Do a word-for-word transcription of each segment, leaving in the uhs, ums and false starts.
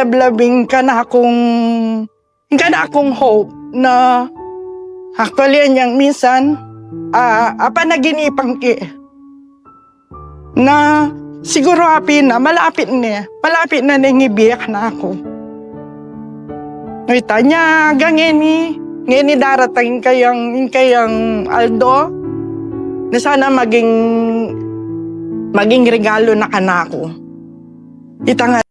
Labing kanakung, kanakung hope na actually, anyang minsan, ah, apanaginipan ki na siguru apin na, malapit ne, malapit na neng ibiye kanaku. Ita nya, ga ngeni, ngeni daratang ing kayang, ing kayang aldo, na sana maging, maging regalo na kanaku. Ita nga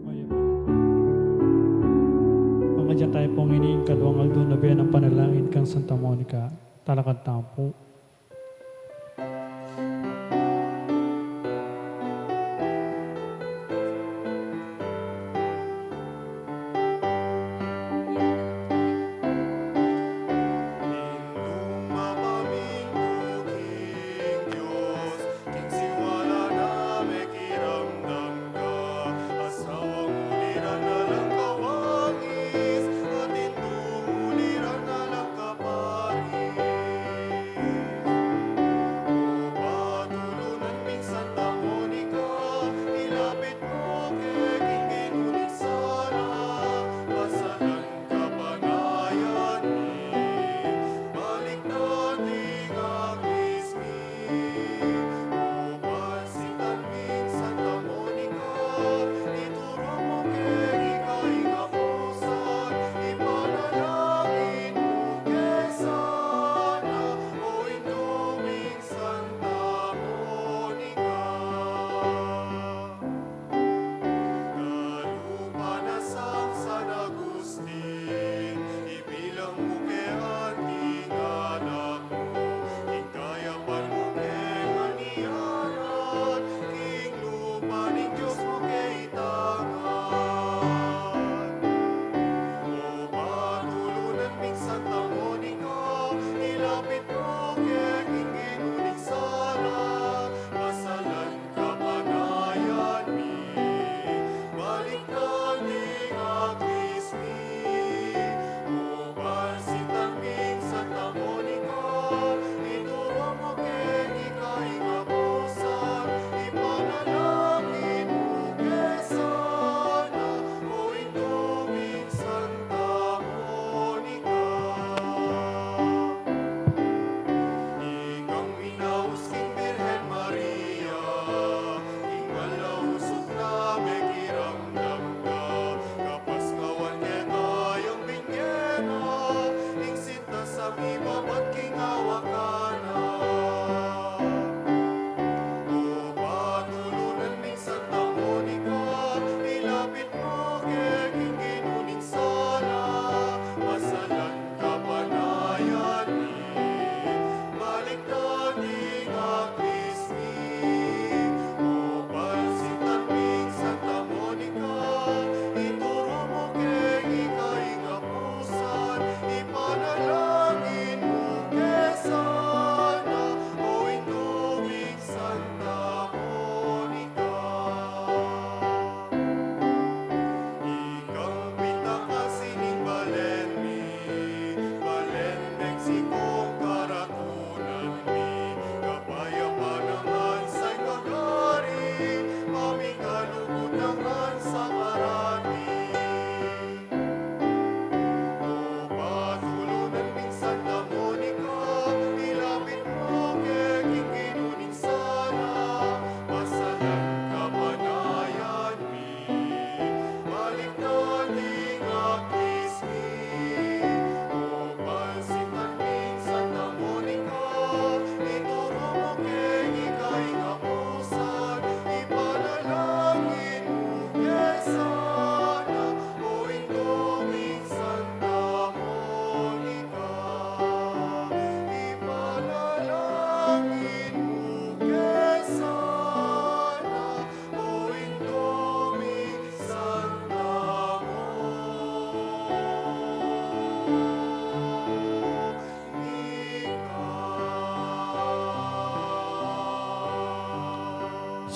Mayap a pangadya tamu pung ini ing kaduang aldo na bie nang panalangin kang Santa Monica. Talakad tamu pu.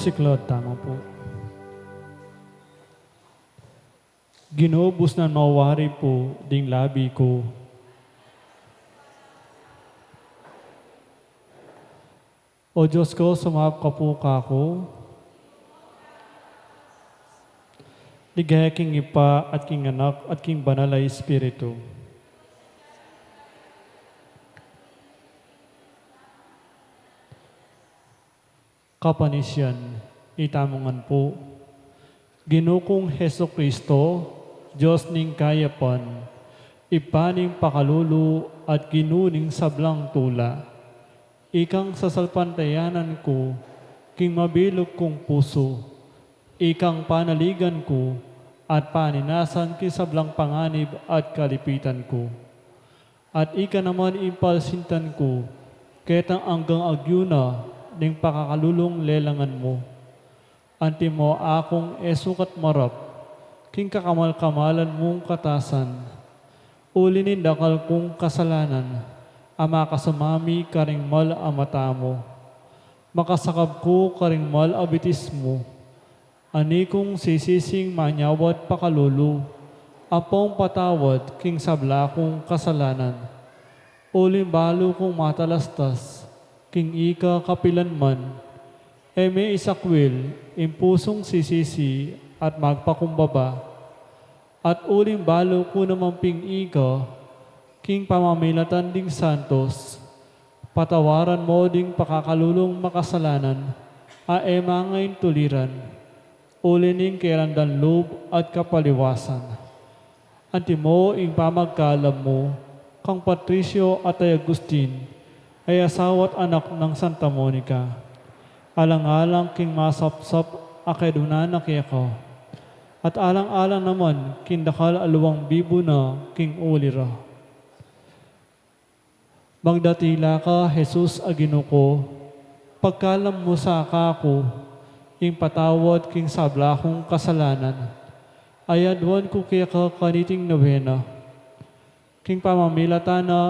Siklaud tamu pu. Ginu, busnan mu wari pu ding labi ku. O Dios ku, sumaup ka pu kaku. Ligaya king Ibpa at king Anak at king Banal a Espiritu. Kapanisian, itamu ngan pu. Ginu kung Jesucristo, Dios ning kayapan, Ibpa ning pakalulu at Ginu ning sablang tula. Ikang sasalpantayanan ku king mabilug kung pusu, ikang panaligan ku at paninasan king sablang panganib at kalipitan ku. At ika naman ing palsintan ku, ketang anggang agyu na ning pakakalulung lelangan mu. Antimo akung e sukat marap king kakamal-kamalan mung katasan, uli ning dakal kung kasalanan a makasumami karing mal a mata mu. Makasakab ku karing mal a bitis mu, ani kung sisising manyawad pakalulu, ampong patawad king sabla kung kasalanan. Uling balu kung matalastas king ika kapilanman, e me isakwil ing pusung sisisi at magpakumbaba. At uling balu ku naman ping ika, king pamamilatan ding santos, patawaran mu ding pakakalulung makasalanan a e mangaintuliran, uli ning kerandan lub at kapaliwasan. Antimo ing pamagkalam mu kang Patricio at kay Agustin, a asawa at anak nang Santa Monica. Alang-alang king masapsap a kedunan na keka, at alang-alang naman king dakal a luwang bibu na king uli ra. Magdatila ka, Jesus a Ginu ku, pagkalam mu sa kaku ing patawad king sabla kung kasalanan, a aduan ku keka kaniting nobena. King pamamilatan na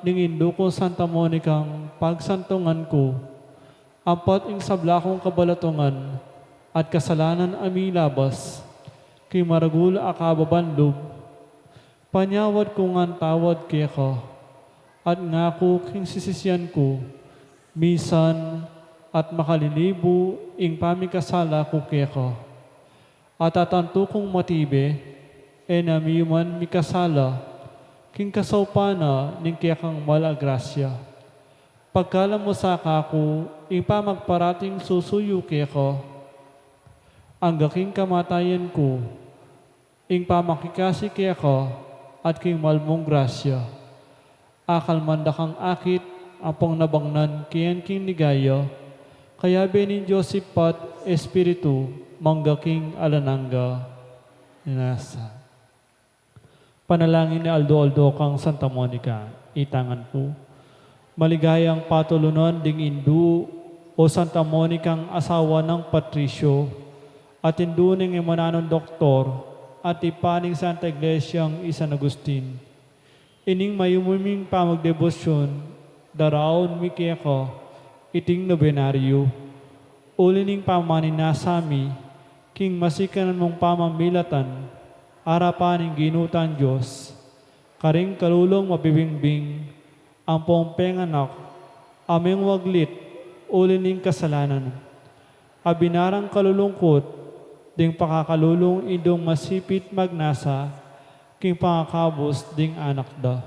ning indu kung Santa Monicang pagsantungan ku, ampat ing sabla kung kabalatungan at kasalanan a milabas king maragul a kababan lub, panyawad ku ngan tawad keka, at ngaku king sisisian ku, misan at makalilibu ing pamikasala ku keka. At atantu kung matibe, e na mi man mikasala king kasaupan na ning kekang mal a grasya. Pagkalam mu sa kaku ing pamagparating susuyu keka, angga king kamatayan ku, ing pamakikasi keka at king mal mung grasya. Akalman da kang akit ampong nabangnan keni king ligaya, kayabe ning Dios Ibpa at Espiritu, mangga king alang angga. Nasa. Panalangin ning aldo-aldo kang Santa Monica, ita ngan pu. Maligayang patulunan ding indu, o Santa Monicang asawa nang Patricio, at indu ning imananung doktor, at ibpa ning Santa Iglesiang i San Agustin. Ining mayumuyuming pamagdebosyun, daraun mi keka iting nobenaryu. Uli ning pamaninasa mi king masikanan mung pamamilatan, arapan ning Ginu tang Dios, karing kalulung mabibingbing, ampong penganak, a mengwaglit uli ning kasalanan. A binarang kalulungkut ding pakakalulung indung masipit magnasa king pangakabus ding anak da.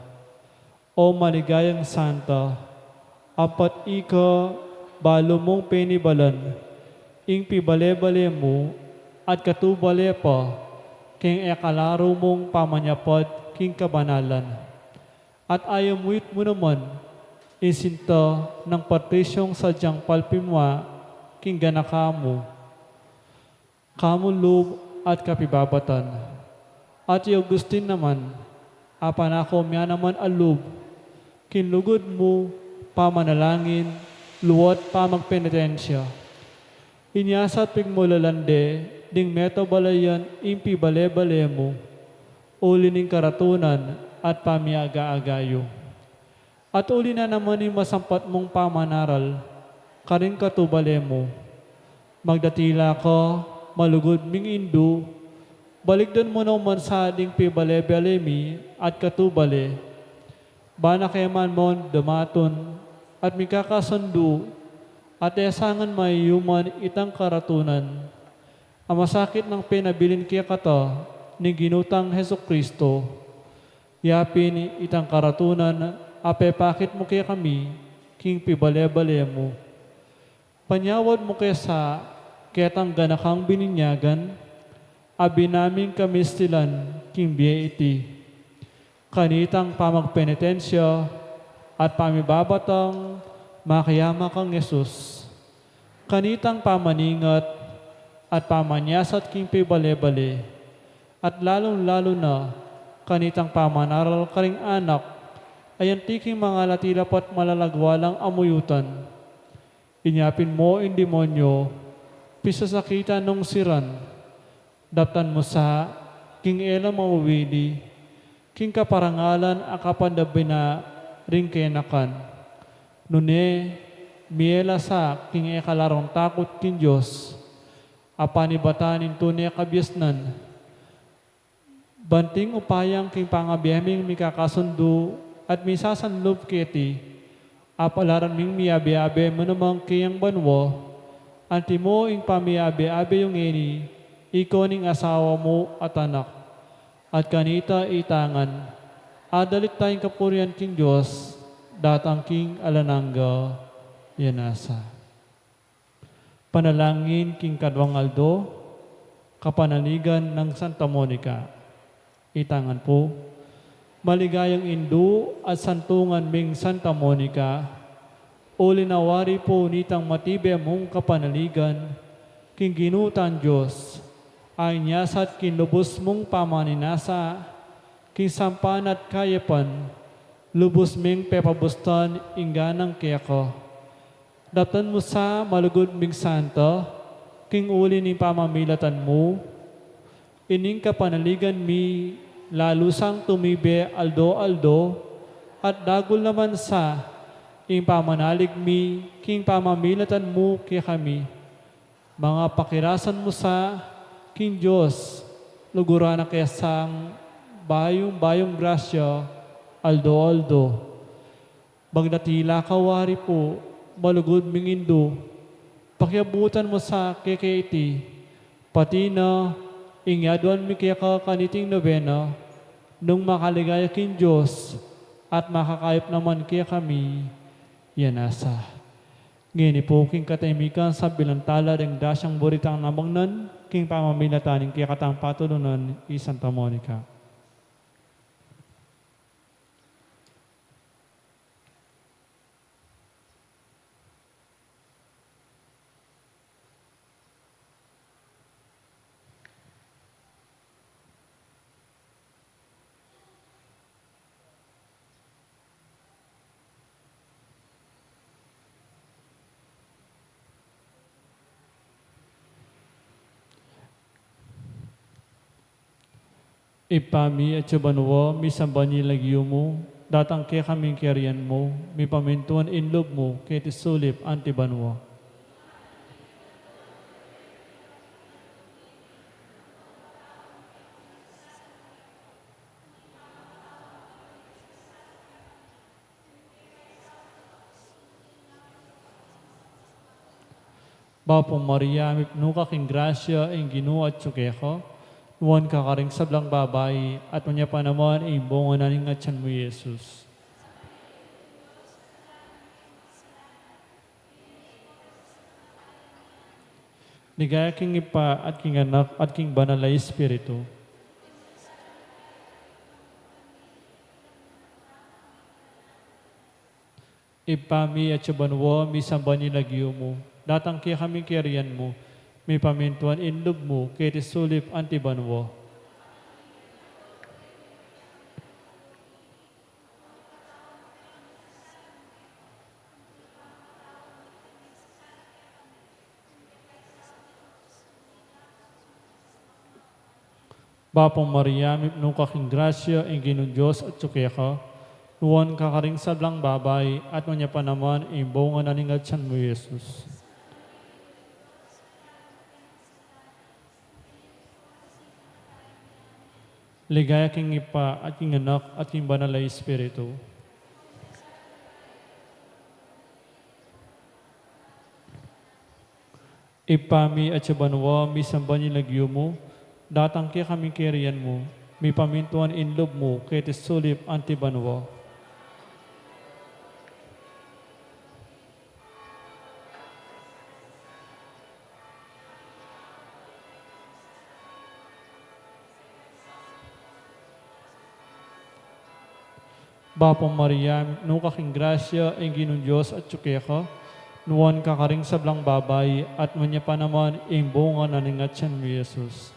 O maligayang santa, ampat ika balu mung penibalan ing pibale-bale mu at katubale pa king e kalaru mung pamanyapat king kabanalan. At ayamuit mu naman ing sinta nang Patriciong sadyang palpimwa king ganaka mu, kamu lub at kapibabatan. At i Agustin naman, a panaku mia naman a lub king lugud mu pamanalangin, luat pamagpenitensya. Inya sa pigmulalan de ding metubalayan ing pibale-bale mu, uli ning karatunan at pamiaga-aga yu. At uli na naman ing masampat mung pamanaral karing katubale mu, Magdatila ka, malugud ming Indu, balikdan mu no man sa ding pibale-bale mi at katubale. Bana ke man mon damatun at mikakasundu at e sa ngan maiyuman itang karatunan a masakit nang penabilin kekata ning Ginu tang Jesucristo. Ya pin itang karatunan a pepakit mu kekami king pibale-bale mu. Panyawad mu ke sa ketang ganakang bininyagan a binaming kamistilan king bie iti. Kanitang pamagpenitensya at pamibabatang makiama kang Jesus. Kanitang pamaningat at pamanyasat king pibale-bale, at lalung-lalu na kanitang pamanaral karing anak a anti king mangalati la pat malalagwa lang amuyutan. Inyapin mo ing demonyo, pisasakitan nung siran, daptan mu sa king e la mauwili, king kaparangalan a kapandabi na ring kenakan. Nune, mie la sa king e kalarung takut king Dios a panibatan ning tune kabiasnan. Banting upayang king pangabie ming mikakasundu at misasanlub keti, apalaran ming miabe-abe mu naman keyang banua, antimo ing pamiabe-abe yu ngeni, ika ning asawa mu at anak. At kanita ita ngan, adalit tayang kapurian king Dios, datang king alang angga. Yan nasa. Panalangin king kaduang aldo, kapanaligan nang Santa Monica. Ita ngan pu, maligayang indu at santungan ming Santa Monica, uli na wari pu nitang matibe mung kapanaligan king Ginu tang Dios, a inyasat king lubus mung pamaninasa, king sampan at kayapan, lubus ming pepabustan ing ganang keka. Daptan mu sa malugud ming santa, king uli ning pamamilatan mu, ining kapanaligan mi lalu sang tumibe aldo-aldo, at dagul naman sa ing pamanalig mi king pamamilatan mu kekami. Mangapakirasan mu sa king Dios, luguran na ke sang bayung-bayung grasya aldo-aldo. Magdatila ka wari pu, malugud ming indu, pakiabutan mu sa keke iti, pati na ing yaduan mi keka kaniting nobena, nung makaligaya king Dios at makakayap naman kekami. Yan nasa. Ngeni pu king katahimikan, sambilan tala deng dasyang buri tang namangnan king pamamilatan ning kekatang patulunan i Santa Monica. Ibpa mi, atsu ka banua, misamban ya ing lagyu mu, datang kekami ing kayarian mu, mipamintuan ing lub mu, keti sulip anti banua. Bapu Maria, mipnu ka king grasya, ing Ginu atsu keka, nuan ka karing sablang babai, at nuan ya pa naman ing bunga na ning atyan mu, i Jesus. Ligaya king Ibpa, at king Anak, at king Banal a Espiritu. Ibpa mi, atsu ka banua, misamban ya ing lagyu mu. Datang kekami ing kayarian mu. Mipamintuan ing lub mu, keti sulip anti banua. Bapu Maria, mipnu ka king grasya, ing Ginung Dios atsu keka, nuan ka karing sablang babai, at nuan ya pa naman ing bunga na ning atyan mu, i Jesus. Ligaya king Ibpa, at king Anak, at king Banal a Espiritu. Ibpa mi, atsu ka banua, misamban ya ing lagyu mu, datang kekami ing kayarian mu, mipamintuan ing lub mu, keti sulip anti banua. Bapu Maria, mitmu ka king grasya, ing Ginung Dios atyu keka, nuan ka karing sablang babai, at nuan ya pa naman ing bunga na ning atyan mu, Jesus.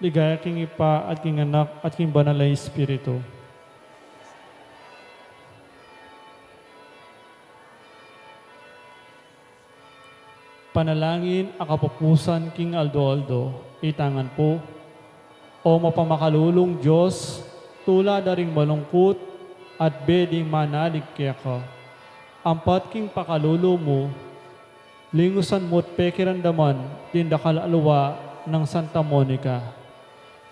Ligaya king Ibpa, at king Anak, at king Banal a Espiritu. Panalangin a kapupusan king aldo-aldo, itangan pu. O mapamakalulung Dios, tula da ring malungkut, at bie ding manalig keka. Ampat king pakalulu mu, lingusan mu't pekiramdaman ding dakal a lua nang Santa Monica.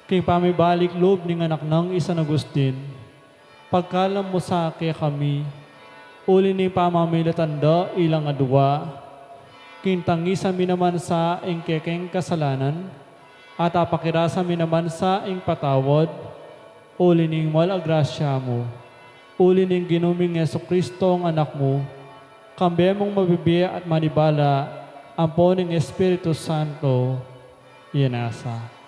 King pamibalik lub ning anak nang i San Agustin, pagkalam mu sa kekami, uli ning pamamilatan da ilang adua, king tangisan mi naman sa ing kekeng kasalanan, at apakirasa mi naman sa ing patawad, uli ning mal a grasya mu, uli ning Ginu ming Jesucristo a Anak mu, kambe mung mabibie at manibala, ampo ning Espiritu Santo, iya na sa.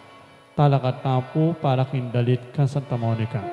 Talakad tamu pu para king dalit kang Santa Monica.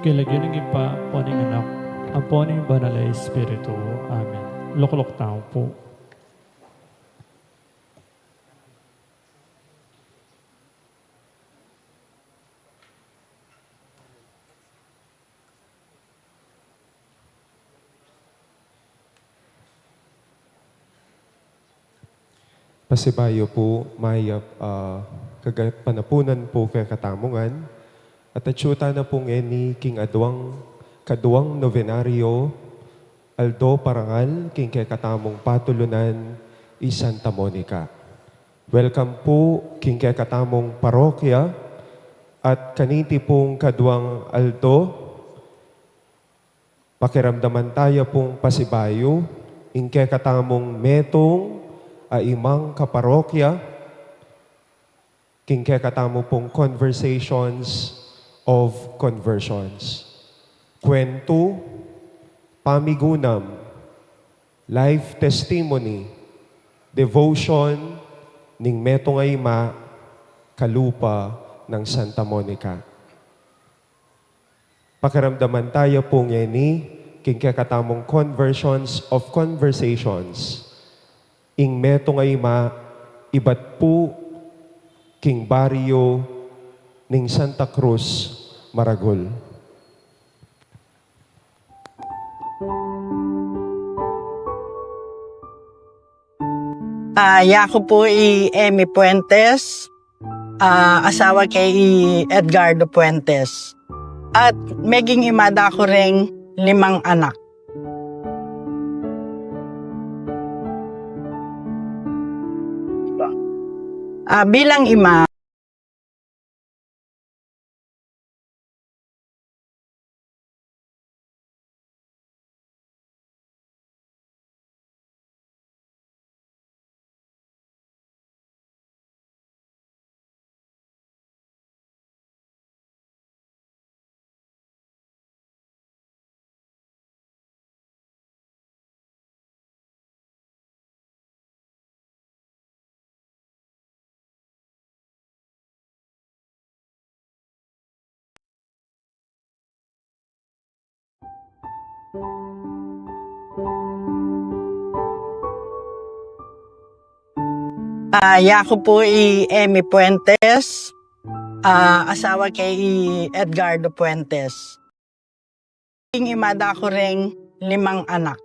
King lagyu ning Ibpa, ampo ning Anak, ampo ning Banal a Espiritu. Amen. Lukluk tamu pu. Pasibayu pu, mayap a kapanapunan pu kekatamu ngan. At atsu tana pu ngeni king aduang, kaduang nobenaryo, aldo parangal king kekatamung patulunan, i Santa Monica. Welcome pu king kekatamung parokya. At kaniti pung kaduang aldo, pakiramdaman taya pung pasibayu ing kekatamung metung a imang kaparokya king kekatamu pung Conversations of Conversions. Kwentu, pamigunam, life testimony, devotion ning metung a ima kalupa nang Santa Monica. Pakiramdaman taya pu ngeni king kekatamung Conversions of Conversations ing metung a ima ibat pu king baryu ning Santa Cruz, Maragul. Ah, yaku pu i Emmy Puentes, ah, asawa ke i Edgardo Puentes. At meging ima da ku ring limang anak. Ah, bilang ima, Ah, yaku pu i Emmy Puentes, ah, asawa ke i Edgardo Puentes. Ing ima da ku ring limang anak.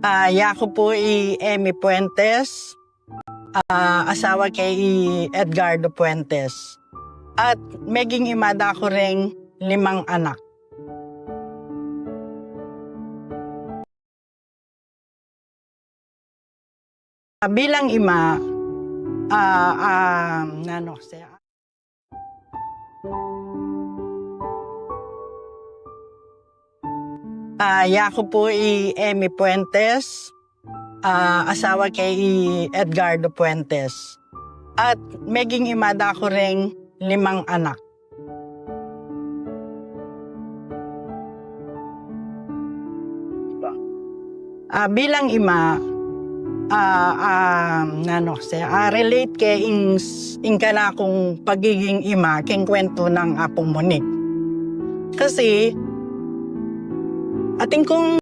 Ah, yaku pu i Emmy Puentes, ah, asawa ke i Edgardo Puentes. At meging ima da ku ring limang anak. Ah, bilang ima, ah, ah, nanu kasi, ah, yaku pu i Emmy Puentes, ah, asawa ke i Edgardo Puentes. At meging ima da ku ring limang anak. Ah, bilang ima, ah, ah, nanu kasi, ah, relate ke ing, ing kanakung pagiging ima keng kwentu nang Apung Monique. Kasi, atin kung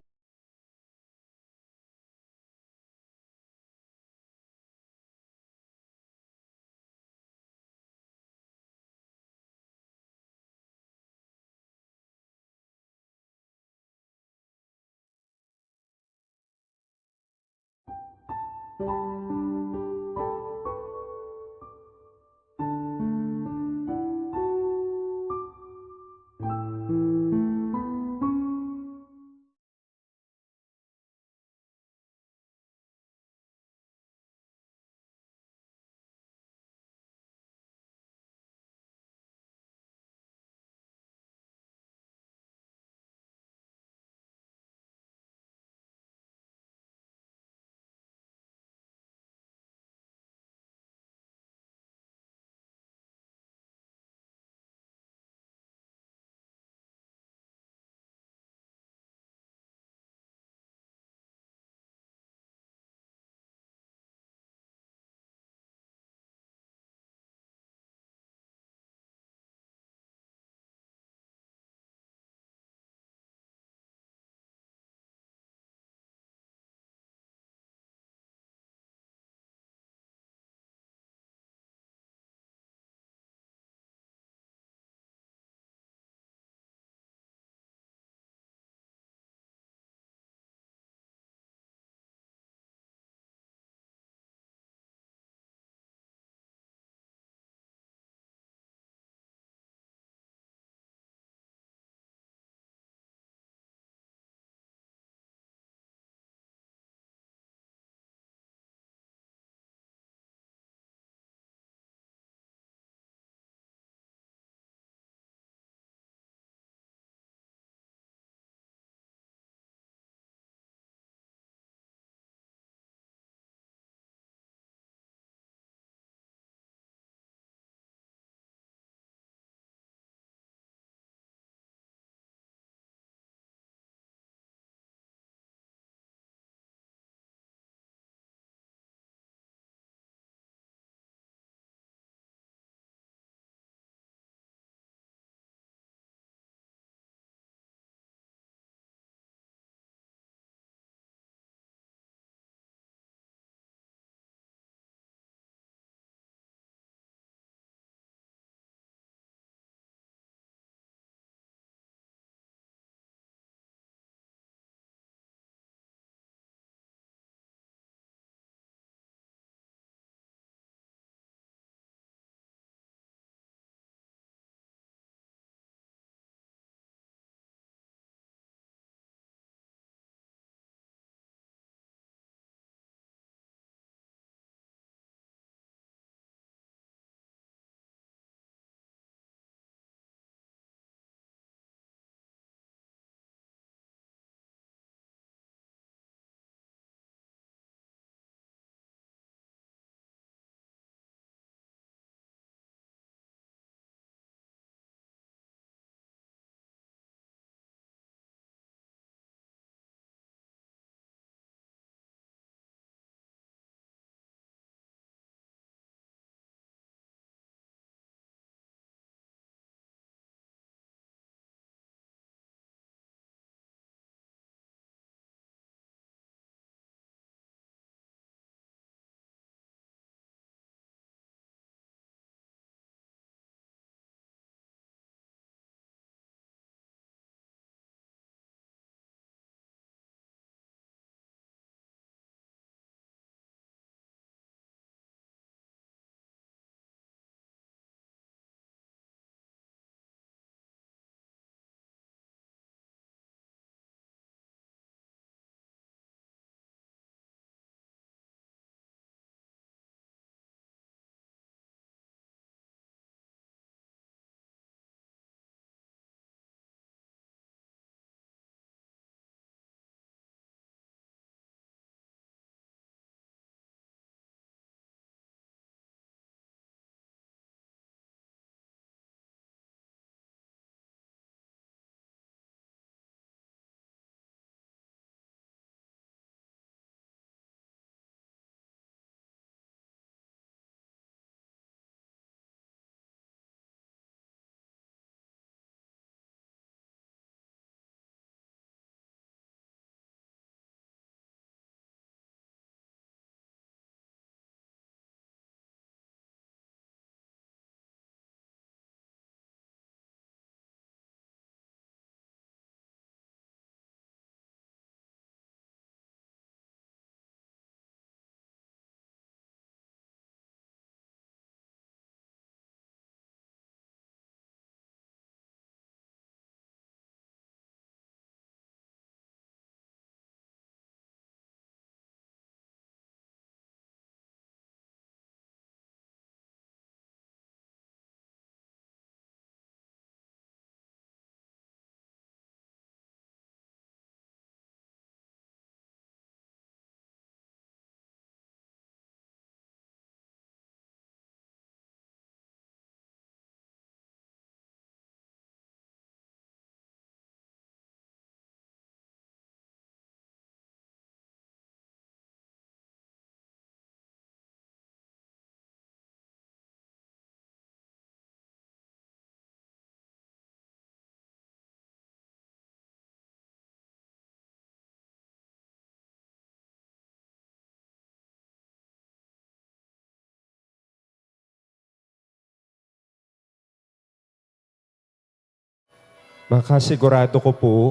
Makasigurado ku pu,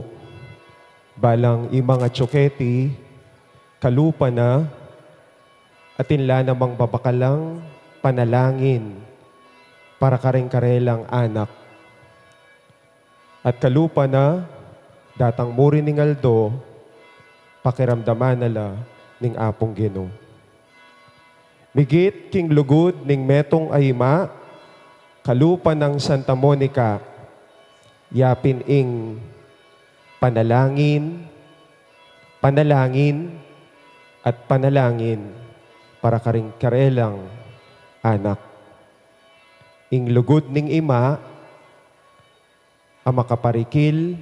balang imang atsu keti, kalupa na, atin la namang babakalang panalangin para karing karelang anak. At kalupa na, datang murin ning aldo, pakiramdaman na la ning Apung Ginu. Migit king lugud ning metung a ima, kalupa nang Santa Monica, yapin ing panalangin, panalangin, at panalangin para karing karelang anak. Ing lugud ning ima a makaparikil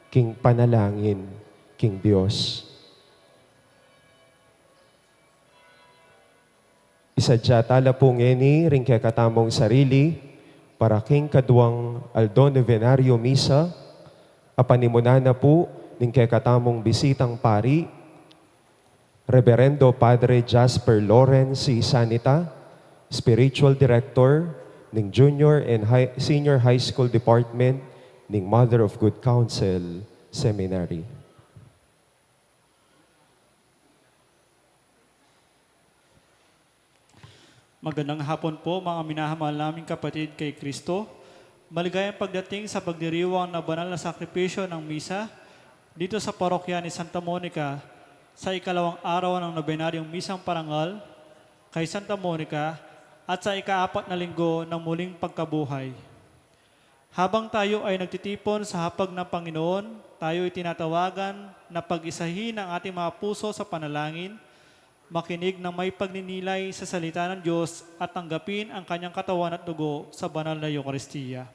king panalangin king Dios. Isadya tala pu ngeni ring kekatamung sarili para king kaduang aldo novenario misa, a panimunan na pu ning kekatamung bisitang pari, Reverendo Padre Jasper Lawrence C. Sanita, Spiritual Director ning Junior and High, Senior High School Department ning Mother of Good Counsel Seminary. Magandang hapon po, mga minamahal naming kapatid kay Kristo. Maligayang pagdating sa pagdiriwang na banal na sakripisyo ng misa dito sa parokya ni Santa Monica sa ikalawang araw ng nobenaryong misang parangal kay Santa Monica at sa ikaapat na linggo ng muling pagkabuhay. Habang tayo ay nagtitipon sa hapag ng Panginoon, tayo ay tinatawagan na pag-isahin ang ating mga puso sa panalangin, makinig ng may pagninilay sa salita ng Diyos at tanggapin ang kanyang katawan at dugo sa banal na Eukaristiya.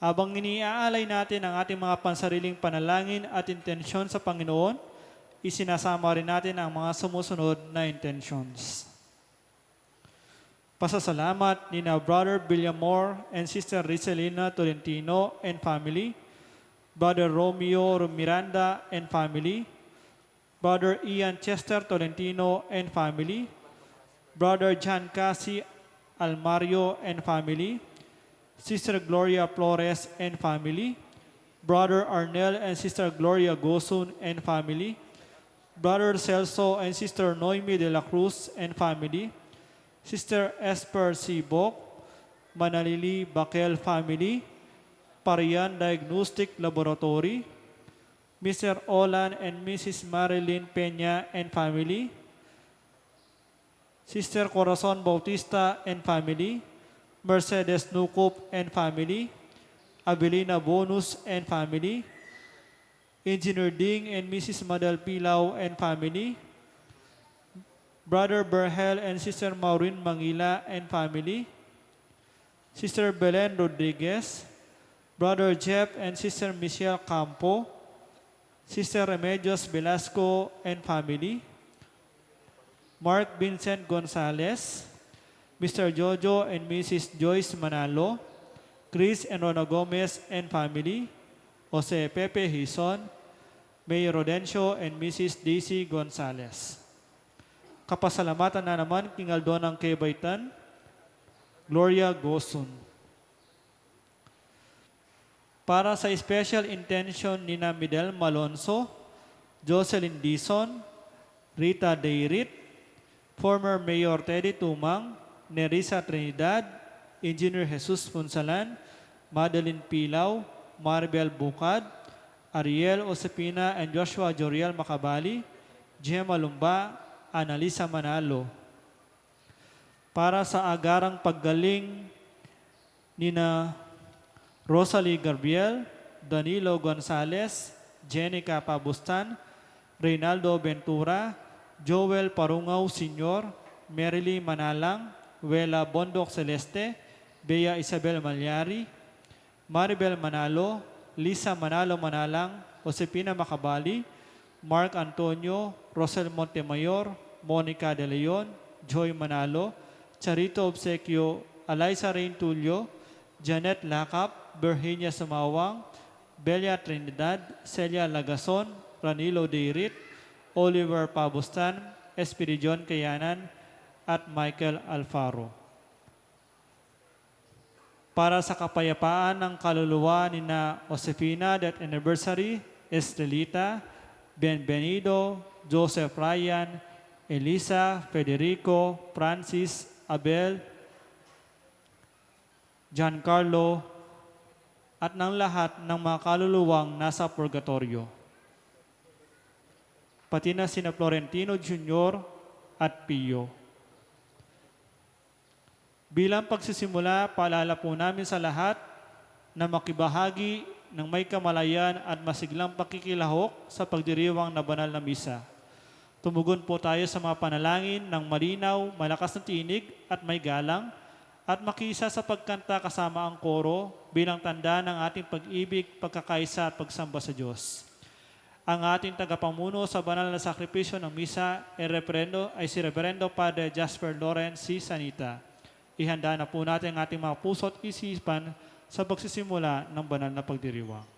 Habang iniaalay natin ang ating mga pansariling panalangin at intensyon sa Panginoon, isinasama rin natin ang mga sumusunod na intentions. Pasasalamat nina Brother Villamor and Sister Rizelina Tolentino and family, Brother Romeo Miranda and family, Brother Ian Chester Tolentino and family, Brother John Casi Almario and family, Sister Gloria Flores and family, Brother Arnel and Sister Gloria Gosun and family, Brother Celso and Sister Noemi de la Cruz and family, Sister Esper Sibok, Manalili Bakel family, Parian Diagnostic Laboratory, Mister Olan and Missus Marilyn Peña and family, Sister Corazon Bautista and family, Mercedes Nucup and family, Avelina Bonus and family, Engineer Ding and Missus Madal Pilaw and family, Brother Berhel and Sister Maureen Mangila and family, Sister Belen Rodriguez, Brother Jeff and Sister Michelle Campo, Sister Remedios Velasco and family, Mark Vincent Gonzalez, Mister Jojo and Missus Joyce Manalo, Chris and Rona Gomez and family, Jose Pepe Hizon, Mayor Rodencio and Missus Daisy Gonzalez. Kapasalamatan na naman king aldo nang kebaitan, Gloria Gosun. Para sa special intention nina Midel Malonzo, Jocelyn Dizon, Rita Deirit, former Mayor Teddy Tumang, Nerissa Trinidad, Engineer Jesus Punsalan, Madeline Pilaw, Maribel Bucad, Ariel Josefina and Joshua Joriel Macabali, Gemma Lumba, Annalisa Manalo. Para sa agarang paggaling nina Rosalie Gabriel, Danilo Gonzalez, Jenica Pabustan, Reynaldo Ventura, Joel Parungaw Senior, Merily Manalang, Wela Bondoc Celeste, Bea Isabel Malyari, Maribel Manalo, Lisa Manalo Manalang, Josefina Macabali, Mark Antonio, Rosel Montemayor, Monica De Leon, Joy Manalo, Charito Obsequio, Eliza Rain Tulio, Janet Lacap, Virginia Sumawang, Belia Trinidad, Celia Lagason, Ranilo Deirit, Oliver Pabustan, Espiridion Kayanan, at Michael Alfaro. Para sa kapayapaan ng kaluluwa ni na Josefina, death anniversary, Estrelita, Bienvenido, Joseph Ryan, Elisa, Federico, Francis, Abel, Giancarlo, at ng lahat ng mga kaluluwang nasa purgatoryo, pati na sina Florentino Junior at Pio. Bilang pagsisimula, paalala po namin sa lahat na makibahagi ng may kamalayan at masiglang pakikilahok sa pagdiriwang na banal na misa. Tumugon po tayo sa mga panalangin ng malinaw, malakas na tinig at may galang, at makiisa sa pagkanta kasama ang koro bilang tanda ng ating pag-ibig, pagkakaisa at pagsamba sa Diyos. Ang ating tagapamuno sa banal na sakripisyo ng misa ay Reverendo, ay si Reverendo Padre Jasper Lawrence C. Sanita. Ihanda na po natin ang ating mga puso at isipan sa pagsisimula ng banal na pagdiriwang.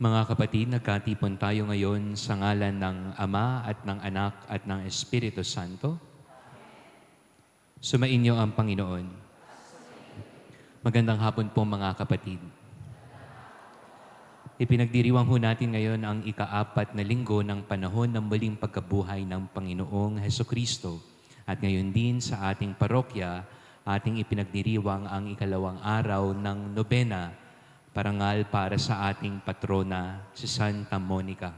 Mga kapatid, nagkatipon tayo ngayon sa ngalan ng Ama at ng Anak at ng Espiritu Santo. Sumainyo ang Panginoon. Magandang hapon po, mga kapatid. Ipinagdiriwang ho natin ngayon ang ikaapat na linggo ng panahon ng muling pagkabuhay ng Panginoong Hesukristo. At ngayon din sa ating parokya, ating ipinagdiriwang ang ikalawang araw ng nobena, parangal para sa ating patrona, si Santa Monica.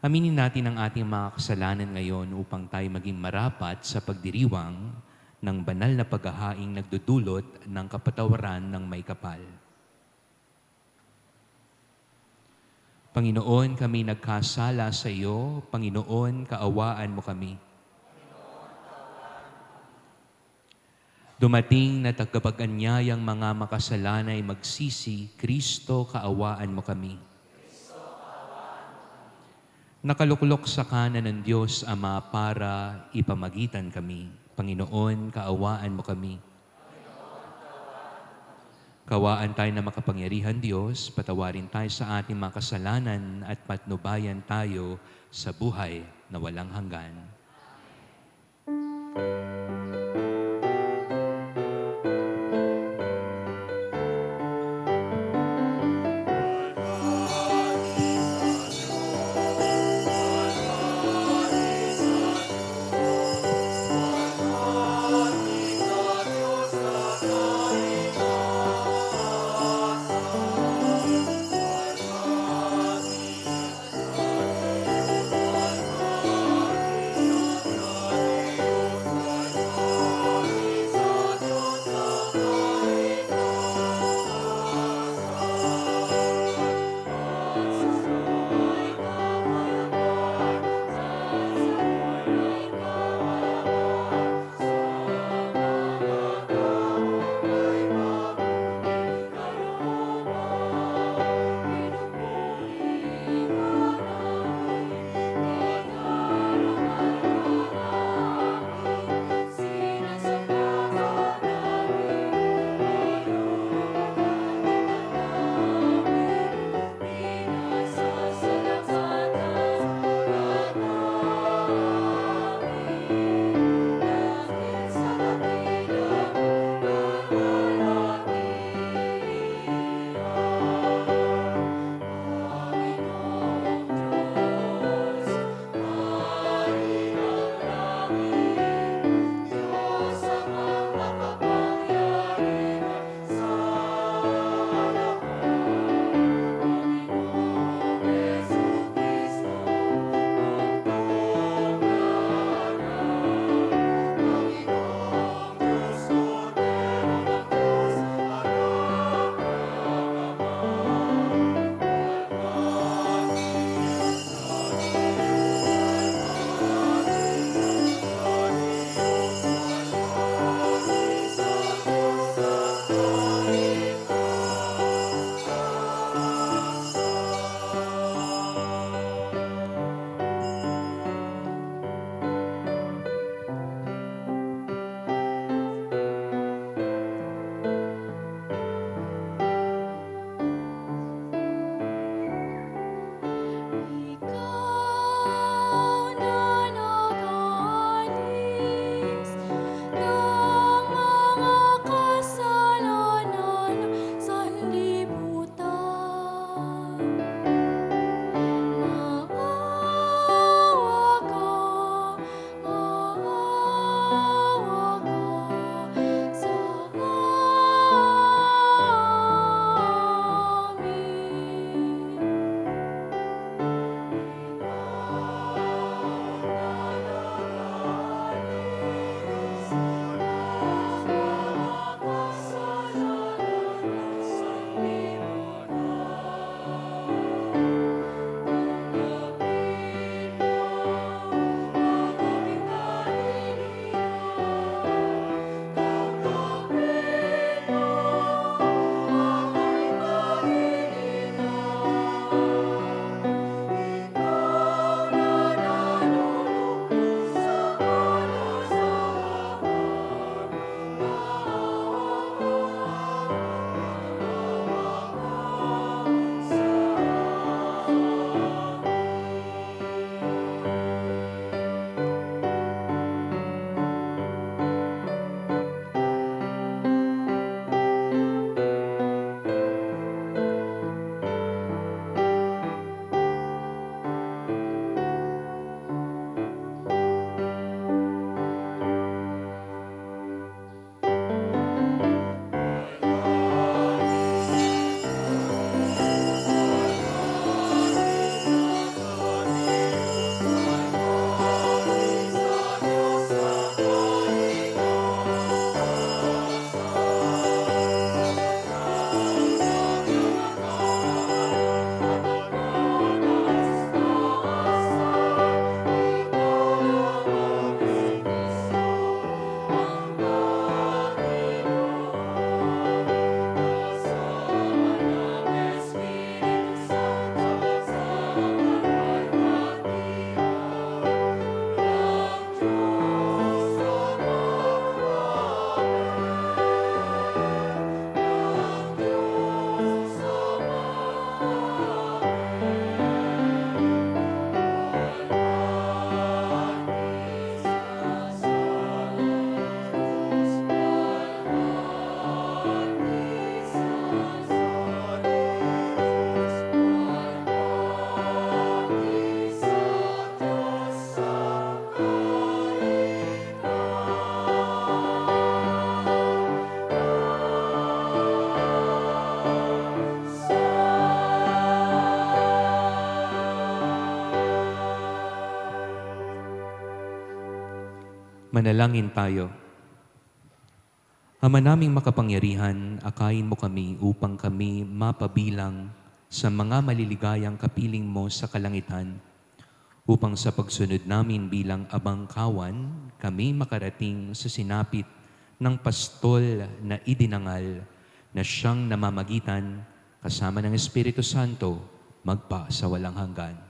Aminin natin ang ating mga kasalanan ngayon upang tayo maging marapat sa pagdiriwang ng banal na paghahaing nagdudulot ng kapatawaran ng Maikapal. Panginoon, kami nagkasala sa iyo. Panginoon, kaawaan mo kami. Dumating na tagapag-anyayang mga makasalanan ay magsisi, Kristo, kaawaan mo kami. Nakaluklok sa kanan ng Diyos Ama para ipamagitan kami. Panginoon, kaawaan mo kami. Kawaan tayo ng makapangyarihan Diyos, patawarin tayo sa ating mga kasalanan at patnubayan tayo sa buhay na walang hanggan. Manalangin tayo. Ama naming makapangyarihan, akayin mo kami upang kami mapabilang sa mga maliligayang kapiling mo sa kalangitan, upang sa pagsunod namin bilang abang kawan, kami makarating sa sinapit ng pastol na idinangal na siyang namamagitan kasama ng Espiritu Santo magpa sa walang hanggan.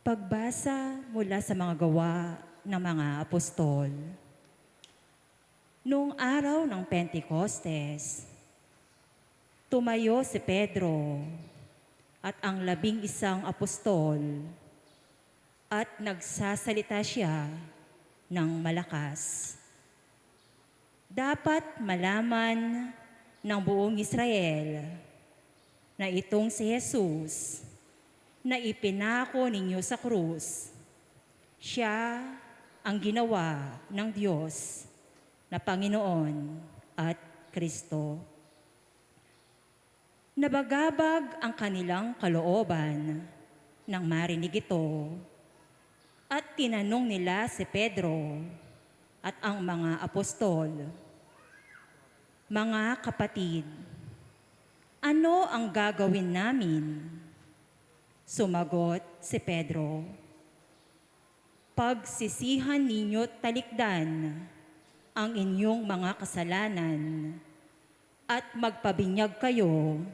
Pagbasa mula sa mga gawa ng mga apostol. Noong araw ng Pentecostes, tumayo si Pedro at ang labing isang apostol at nagsasalita siya ng malakas. Dapat malaman ng buong Israel na itong si Jesus na ipinako ninyo sa krus, siya ang ginawa ng Diyos na Panginoon at Kristo. Nabagabag ang kanilang kalooban nang marinig ito, at tinanong nila si Pedro at ang mga apostol, "Mga kapatid, ano ang gagawin namin?" Sumagot si Pedro, "Pagsisihan ninyo't talikdan ang inyong mga kasalanan at magpabinyag kayo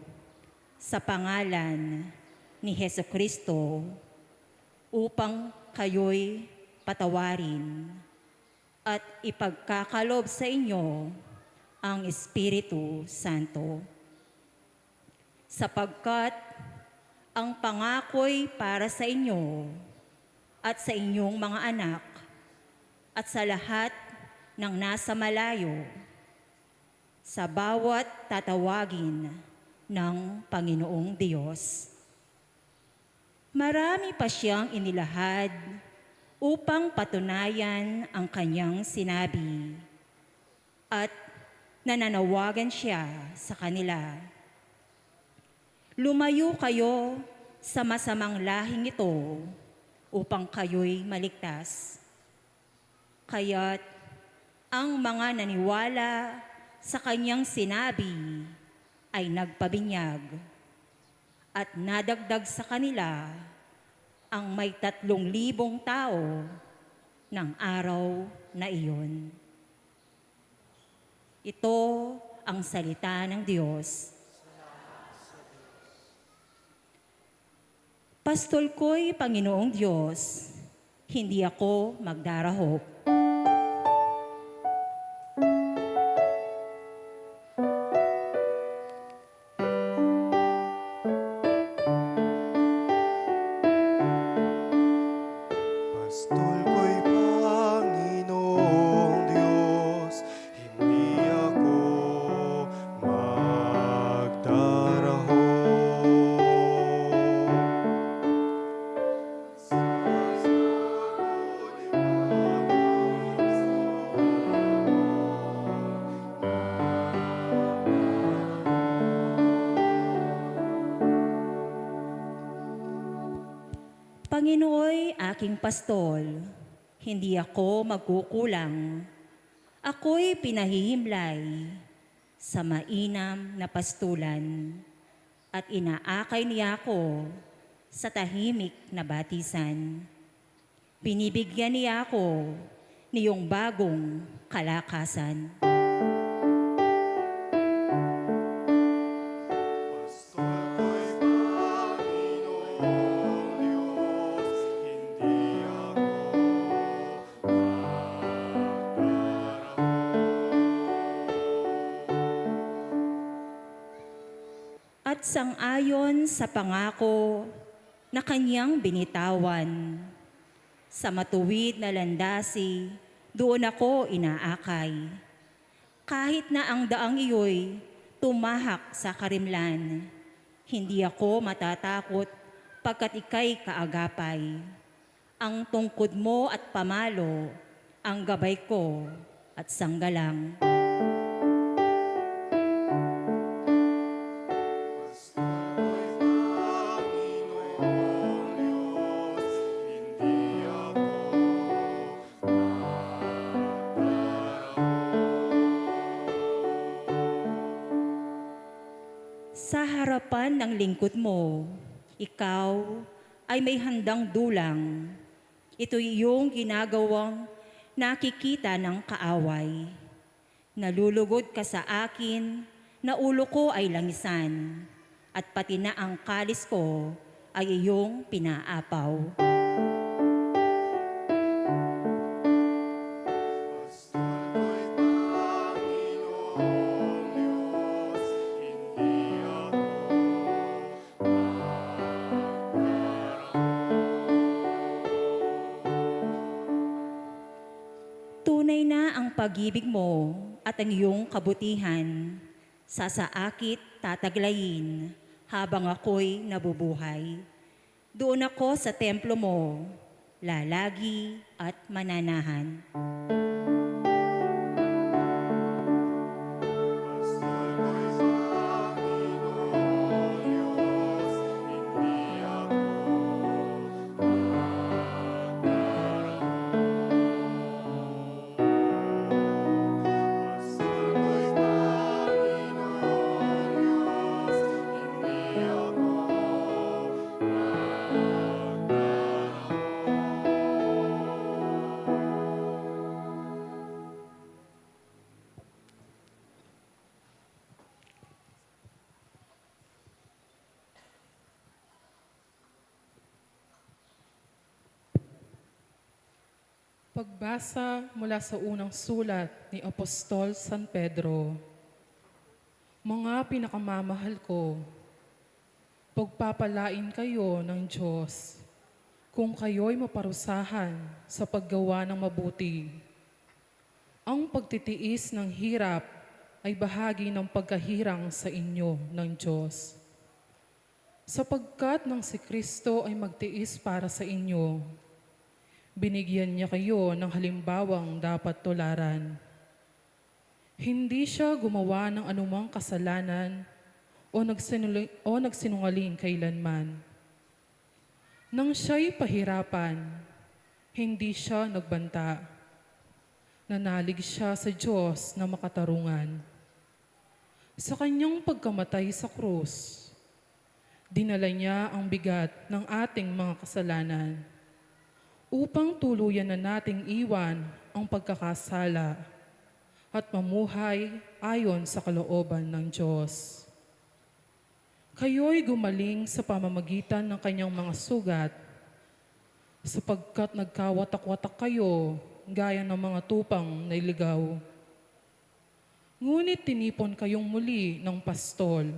sa pangalan ni Jesucristo upang kayo'y patawarin, at ipagkakaloob sa inyo ang Espiritu Santo. Sapagkat ang pangako'y para sa inyo at sa inyong mga anak at sa lahat ng nasa malayo, sa bawat tatawagin ng Panginoong Diyos." Marami pa siyang inilahad upang patunayan ang kanyang sinabi, at nananawagan siya sa kanila, "Lumayo kayo sa masamang lahing ito upang kayo'y maligtas." Kaya't ang mga naniwala sa kanyang sinabi ay nagpabinyag, at nadagdag sa kanila ang may tatlong libong tao ng araw na iyon. Ito ang salita ng Diyos. Pastol ko'y Panginoong Diyos, hindi ako magdarahop. Pastol ko'y Panginoong Diyos, hindi ako magdarahop. Panginooy aking pastol, hindi ako magkukulang. Ako'y pinahihimlay sa mainam na pastulan, at inaakay niya ako sa tahimik na batisan. Binibigyan niya ako niyong bagong kalakasan. Pastol ko'y Panginoong Diyos, hindi ako magdarahop. At sang-ayon sa pangako na kanyang binitawan, Sa matuwid na landasi, doon ako inaakay. Kahit na ang daang iyo'y tumahak sa karimlan, hindi ako matatakot, pagkat ika'y kaagapay. Ang tungkod mo at pamalo, ang gabay ko at sanggalang. Sa harapan ng lingkod mo, ikaw ay may handang dulang. Ito'y iyong ginagawang nakikita ng kaaway. Nalulugod ka sa akin na ulo ko ay langisan, at pati na ang kalis ko ay iyong pinaapaw. Tunay na ang pag-ibig mo at ang iyong kabutihan, sasaakit, tataglayin, habang ako'y nabubuhay. Doon ako sa templo mo, lalagi at mananahan. Pagbasa mula sa unang sulat ni Apostol San Pedro. Mga pinakamamahal ko, pagpapalain kayo ng Diyos kung kayo'y maparusahan sa paggawa ng mabuti. Ang pagtitiis ng hirap ay bahagi ng pagkahirang sa inyo ng Diyos. Sapagkat nang si Kristo ay magtiis para sa inyo, binigyan niya kayo ng halimbawang dapat tularan. Hindi siya gumawa ng anumang kasalanan o nagsinuli-, o nagsinungaling kailanman. Nang siya'y pahirapan, hindi siya nagbanta. Nanalig siya sa Diyos na makatarungan. Sa kanyang pagkamatay sa krus, dinala niya ang bigat ng ating mga kasalanan, upang tuluyan na nating iwan ang pagkakasala at mamuhay ayon sa kalooban ng Diyos. Kayo'y gumaling sa pamamagitan ng kanyang mga sugat, sapagkat nagkawatak-watak kayo gaya ng mga tupang naligaw. Ngunit tinipon kayong muli ng pastol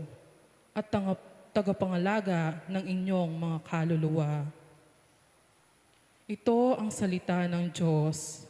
at tanga-, tagapangalaga ng inyong mga kaluluwa. Ito ang salita ng Diyos.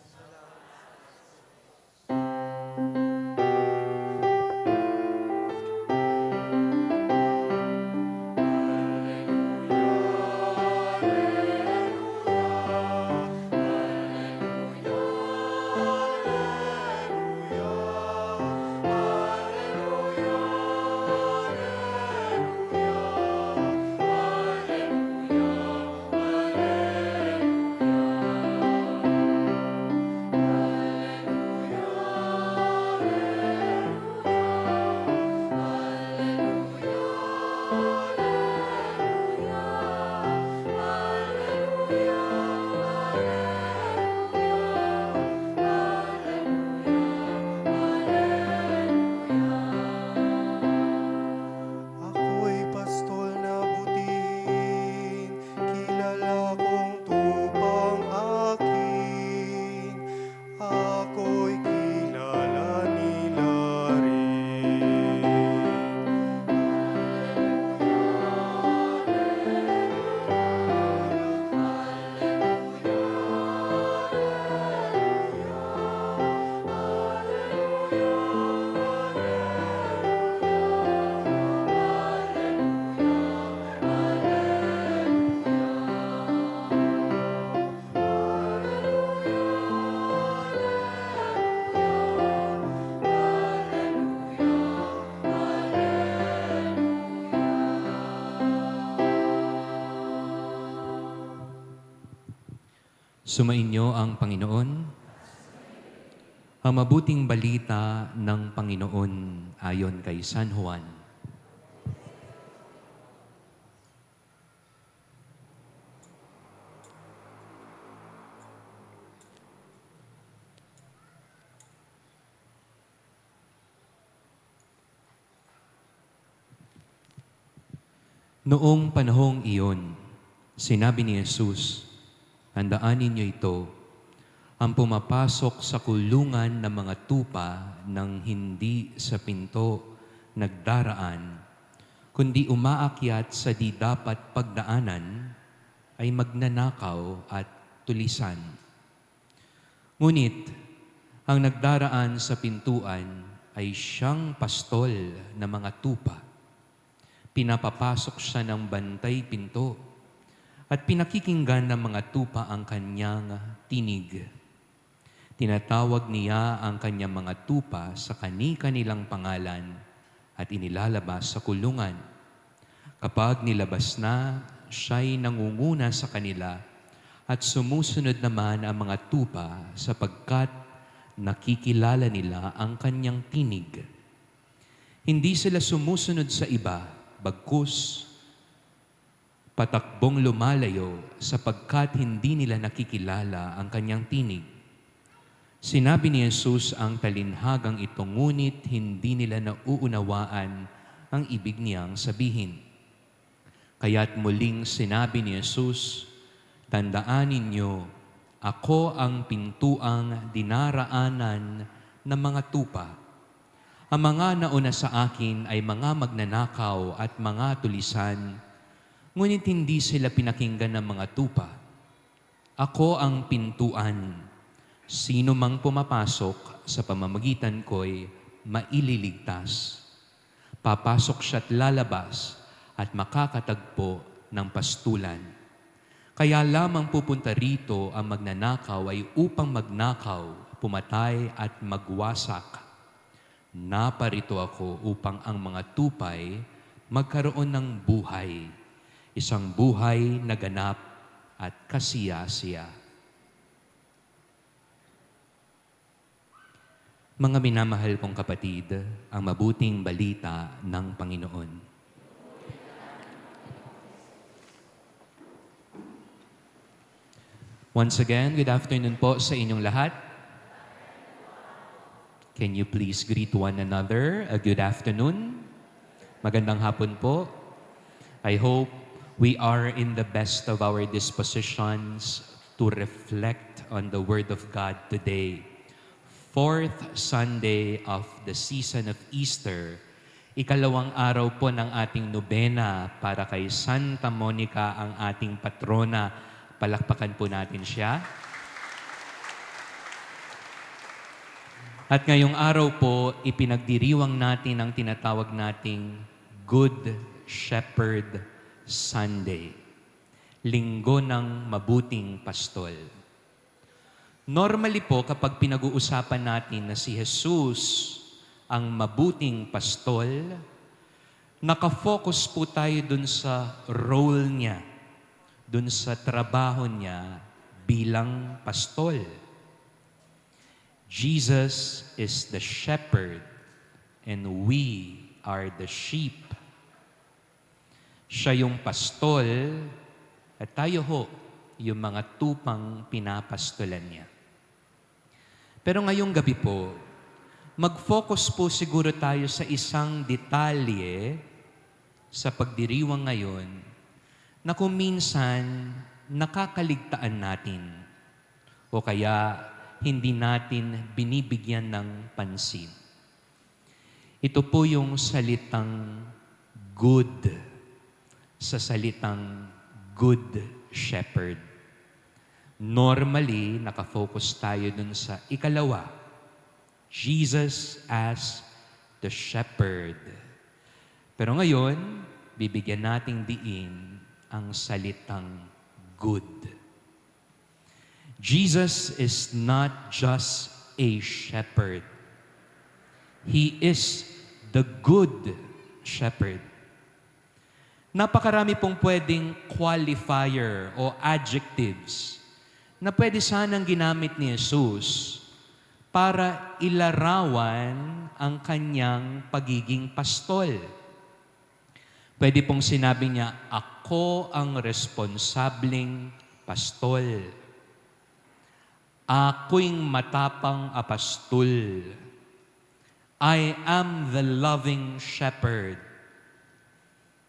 Sumainyo ang Panginoon. Ang mabuting balita ng Panginoon ayon kay San Juan. Noong panahong iyon, sinabi ni Jesus, "Tandaan ninyo ito, ang pumapasok sa kulungan ng mga tupa nang hindi sa pinto nagdaraan, kundi umaakyat sa di dapat pagdaanan, ay magnanakaw at tulisan. Ngunit ang nagdaraan sa pintuan ay siyang pastol ng mga tupa. Pinapapasok siya ng bantay pinto, at pinakikinggan ng mga tupa ang kanyang tinig. Tinatawag niya ang kanyang mga tupa sa kani-kanilang pangalan at inilalabas sa kulungan. Kapag nilabas na, siya'y nangunguna sa kanila, at sumusunod naman ang mga tupa sapagkat nakikilala nila ang kanyang tinig. Hindi sila sumusunod sa iba, bagkus patakbong lumalayo sapagkat hindi nila nakikilala ang kanyang tinig." Sinabi ni Jesus ang talinhagang ito, ngunit hindi nila nauunawaan ang ibig niyang sabihin. Kaya't muling sinabi ni Jesus, "Tandaan ninyo, ako ang pintuang dinaraanan ng mga tupa. Ang mga nauna sa akin ay mga magnanakaw at mga tulisan, ngunit hindi sila pinakinggan ng mga tupa. Ako ang pintuan. Sino mang pumapasok sa pamamagitan ko'y maililigtas. Papasok siya't lalabas at makakatagpo ng pastulan. Kaya lamang pupunta rito ang magnanakaw ay upang magnakaw, pumatay at magwasak. Naparito ako upang ang mga tupa'y magkaroon ng buhay, isang buhay na ganap at kasiyasiya." Mga minamahal kong kapatid, ang mabuting balita ng Panginoon. Once again, good afternoon po sa inyong lahat. Can you please greet one another a good afternoon? Magandang hapon po. I hope we are in the best of our dispositions to reflect on the Word of God today. Fourth Sunday of the season of Easter, ikalawang araw po ng ating nobena para kay Santa Monica, ang ating patrona. Palakpakan po natin siya. At ngayong araw po, ipinagdiriwang natin ang tinatawag nating Good Shepherd Sunday, Linggo ng Mabuting Pastol. Normally po, kapag pinag-uusapan natin na si Jesus ang mabuting pastol, nakafocus po tayo dun sa role niya, dun sa trabaho niya bilang pastol. Jesus is the shepherd and we are the sheep. Siya yung pastol at tayo ho yung mga tupang pinapastolan niya. Pero ngayong gabi po, mag-focus po siguro tayo sa isang detalye sa pagdiriwang ngayon na kung minsan nakakaligtaan natin o kaya hindi natin binibigyan ng pansin. Ito po yung salitang good, sa salitang Good Shepherd. Normally, nakafocus tayo dun sa ikalawa, Jesus as the Shepherd. Pero ngayon, bibigyan nating diin ang salitang good. Jesus is not just a shepherd. He is the good shepherd. Napakarami pong pwedeng qualifier o adjectives na pwede sanang ginamit ni Jesus para ilarawan ang kanyang pagiging pastol. Pwede pong sinabi niya, "Ako ang responsableng pastol. Ako'y matapang a pastul. I am the loving shepherd."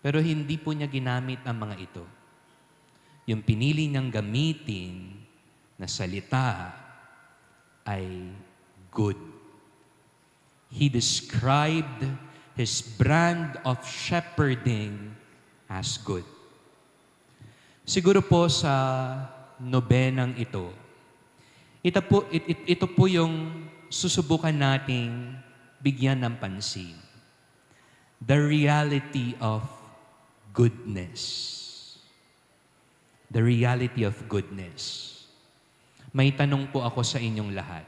Pero hindi po niya ginamit ang mga ito. Yung pinili niyang gamitin na salita ay good. He described his brand of shepherding as good. Siguro po sa nobenang ito, ito po, it- it- ito po yung susubukan nating bigyan ng pansin. The reality of goodness. The reality of goodness. May tanong po ako sa inyong lahat.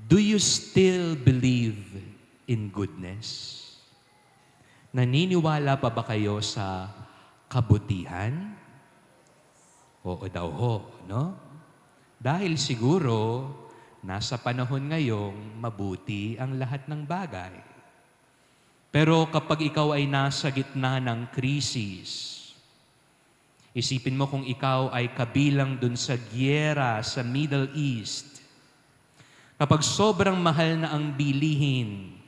Do you still believe in goodness? Naniniwala pa ba kayo sa kabutihan? Oo daw ho, no? Dahil siguro, nasa panahon ngayong mabuti ang lahat ng bagay. Pero kapag ikaw ay nasa gitna ng krisis, isipin mo kung ikaw ay kabilang dun sa giyera sa Middle East, kapag sobrang mahal na ang bilihin,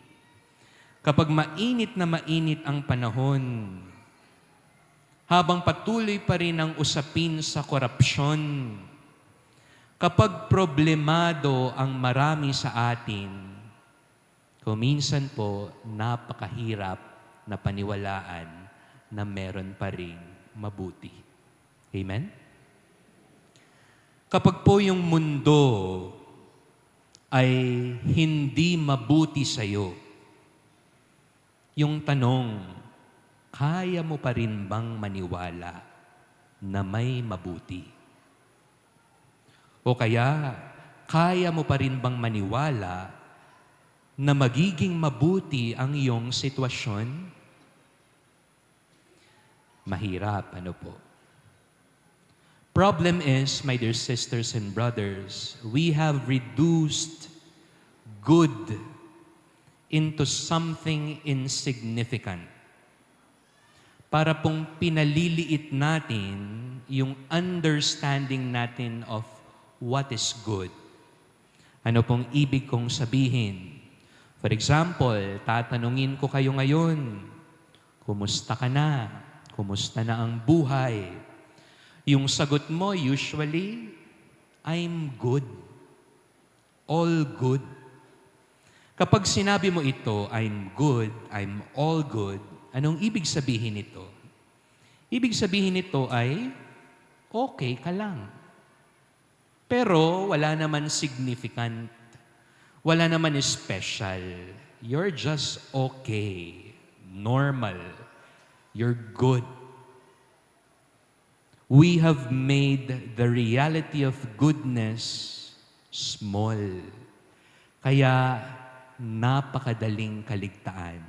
kapag mainit na mainit ang panahon, habang patuloy pa rin ang usapin sa korupsyon, kapag problemado ang marami sa atin, kung minsan po, napakahirap na paniwalaan na meron pa ring mabuti. Amen? Kapag po yung mundo ay hindi mabuti sa'yo, yung tanong, kaya mo pa rin bang maniwala na may mabuti? O kaya, kaya mo pa rin bang maniwala na magiging mabuti ang iyong sitwasyon? Mahirap, ano po? Problem is, my dear sisters and brothers, we have reduced good into something insignificant. Para pong pinaliliit natin yung understanding natin of what is good. Ano pong ibig kong sabihin? For example, tatanungin ko kayo ngayon, "Kumusta ka na? Kumusta na ang buhay?" Yung sagot mo, usually, "I'm good. All good." Kapag sinabi mo ito, "I'm good, I'm all good," anong ibig sabihin nito? Ibig sabihin nito ay, okay ka lang. Pero wala naman significant. Wala naman special. You're just okay. Normal. You're good. We have made the reality of goodness small. Kaya napakadaling kaligtaan.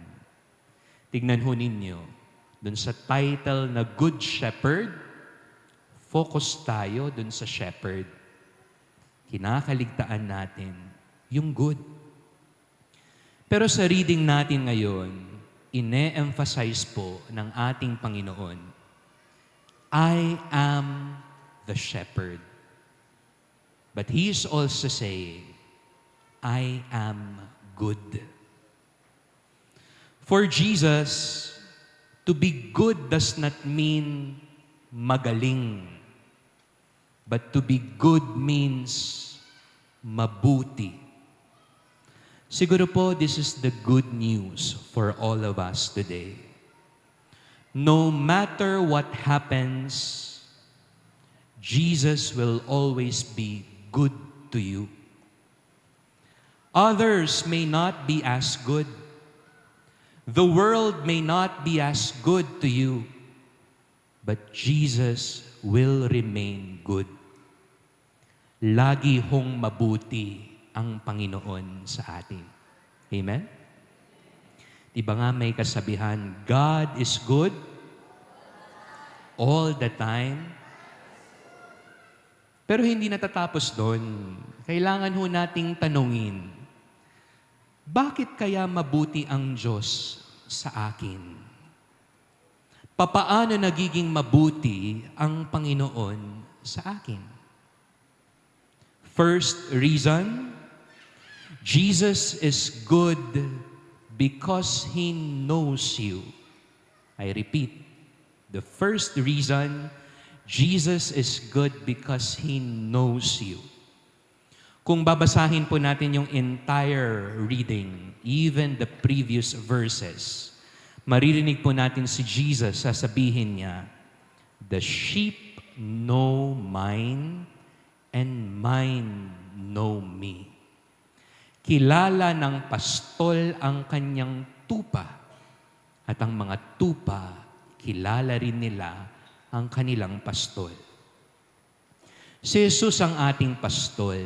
Tignan ho ninyo, dun sa title na Good Shepherd, focus tayo dun sa shepherd. Kinakaligtaan natin yung good. Pero sa reading natin ngayon, ine-emphasize po ng ating Panginoon, "I am the shepherd." But he is also saying, "I am good." For Jesus, to be good does not mean magaling. But to be good means mabuti. Siguro po, this is the good news for all of us today. No matter what happens, Jesus will always be good to you. Others may not be as good. The world may not be as good to you. But Jesus will remain good. Lagi hong mabuti ang Panginoon sa atin. Amen? Di ba nga may kasabihan, "God is good all the time." Pero hindi natatapos dun. Kailangan ho nating tanungin, bakit kaya mabuti ang Diyos sa akin? Papaano nagiging mabuti ang Panginoon sa akin? First reason, Jesus is good because He knows you. I repeat, the first reason, Jesus is good because He knows you. Kung babasahin po natin yung entire reading, even the previous verses, maririnig po natin si Jesus, sasabihin niya, "The sheep know mine, and mine know me." Kilala ng pastol ang kanyang tupa, at ang mga tupa, kilala rin nila ang kanilang pastol. Si Jesus ang ating pastol,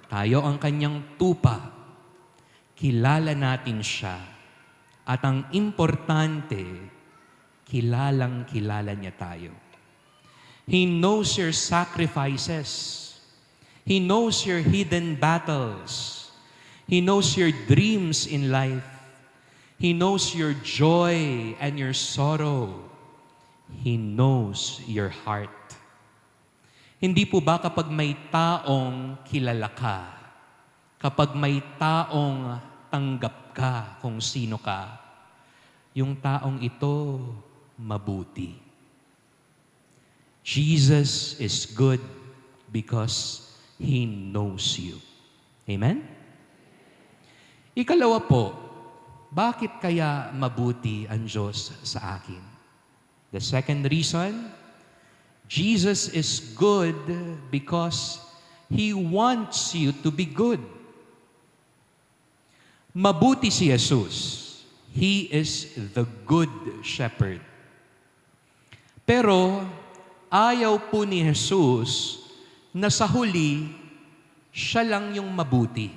tayo ang kanyang tupa. Kilala natin siya, at ang importante, kilalang-kilala niya tayo. He knows your sacrifices. He knows your hidden battles. He knows your dreams in life. He knows your joy and your sorrow. He knows your heart. Hindi po ba kapag may taong kilala ka, kapag may taong tanggap ka kung sino ka, yung taong ito mabuti? Jesus is good because He knows you. Amen? Ikalawa po, bakit kaya mabuti ang Diyos sa akin? The second reason, Jesus is good because He wants you to be good. Mabuti si Jesus. He is the good shepherd. Pero ayaw po ni Jesus na sa huli, siya lang yung mabuti.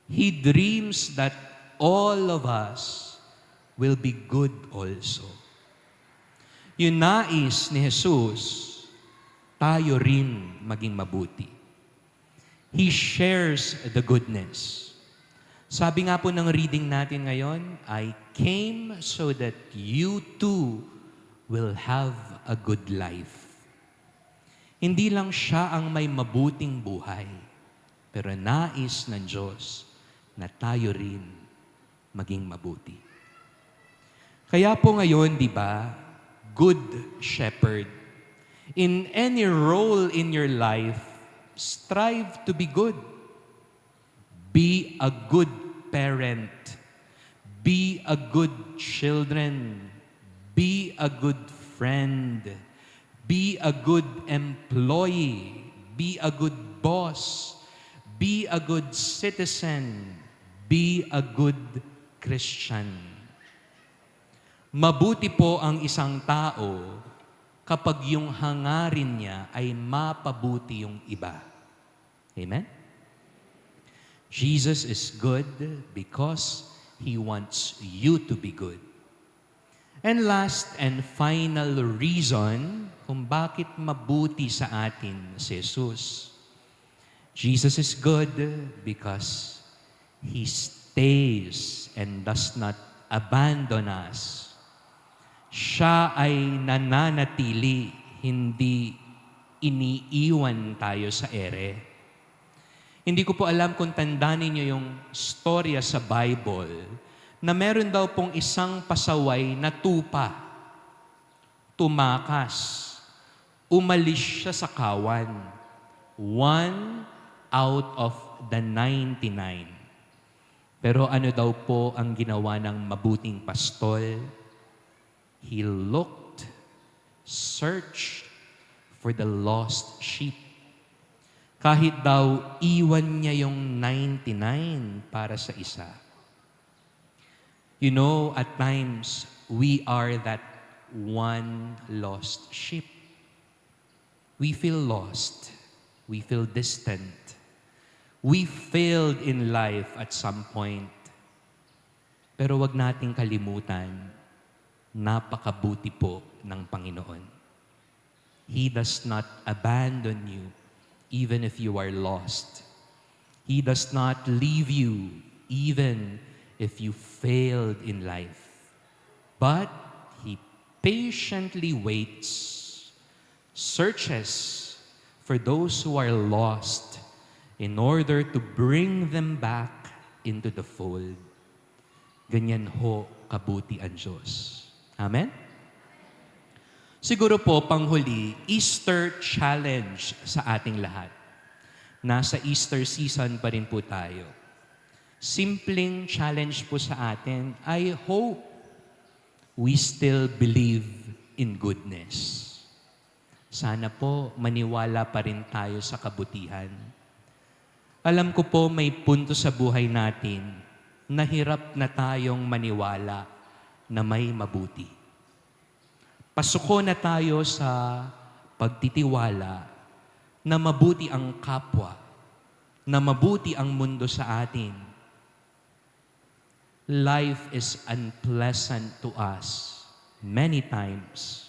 He dreams that all of us will be good also. Yung nais ni Jesus, tayo rin maging mabuti. He shares the goodness. Sabi nga po ng reading natin ngayon, "I came so that you too will have a good life." Hindi lang siya ang may mabuting buhay, pero nais ng Diyos na tayo rin maging mabuti. Kaya po ngayon, di ba, good shepherd, in any role in your life, strive to be good. Be a good parent. Be a good children. Be a good friend. Be a good employee. Be a good boss. Be a good citizen. Be a good Christian. Mabuti po ang isang tao kapag yung hangarin niya ay mapabuti yung iba. Amen? Jesus is good because He wants you to be good. And last and final reason kung bakit mabuti sa atin si Jesus. Jesus is good because He stays and does not abandon us. Siya ay nananatili, hindi iniiwan tayo sa ere. Hindi ko po alam kung tandaan ninyo yung storya sa Bible na meron daw pong isang pasaway na tupa. Tumakas. Umalis siya sa kawan. One out of the ninety-nine. Pero ano daw po ang ginawa ng mabuting pastol? He looked, searched for the lost sheep. Kahit daw iwan niya yung ninety-nine para sa isa. You know, at times, we are that one lost sheep. We feel lost. We feel distant. We failed in life at some point. Pero wag nating kalimutan, napakabuti po ng Panginoon. He does not abandon you, even if you are lost. He does not leave you, even if you failed in life. But He patiently waits, searches for those who are lost in order to bring them back into the fold. Ganyan ho kabuti ang Diyos. Amen? Siguro po, panghuli, Easter challenge sa ating lahat. Nasa Easter season pa rin po tayo. Simpleng challenge po sa atin, I hope we still believe in goodness. Sana po maniwala pa rin tayo sa kabutihan. Alam ko po may punto sa buhay natin na hirap na tayong maniwala na may mabuti. Pasuko na tayo sa pagtitiwala na mabuti ang kapwa, na mabuti ang mundo sa atin. Life is unpleasant to us many times.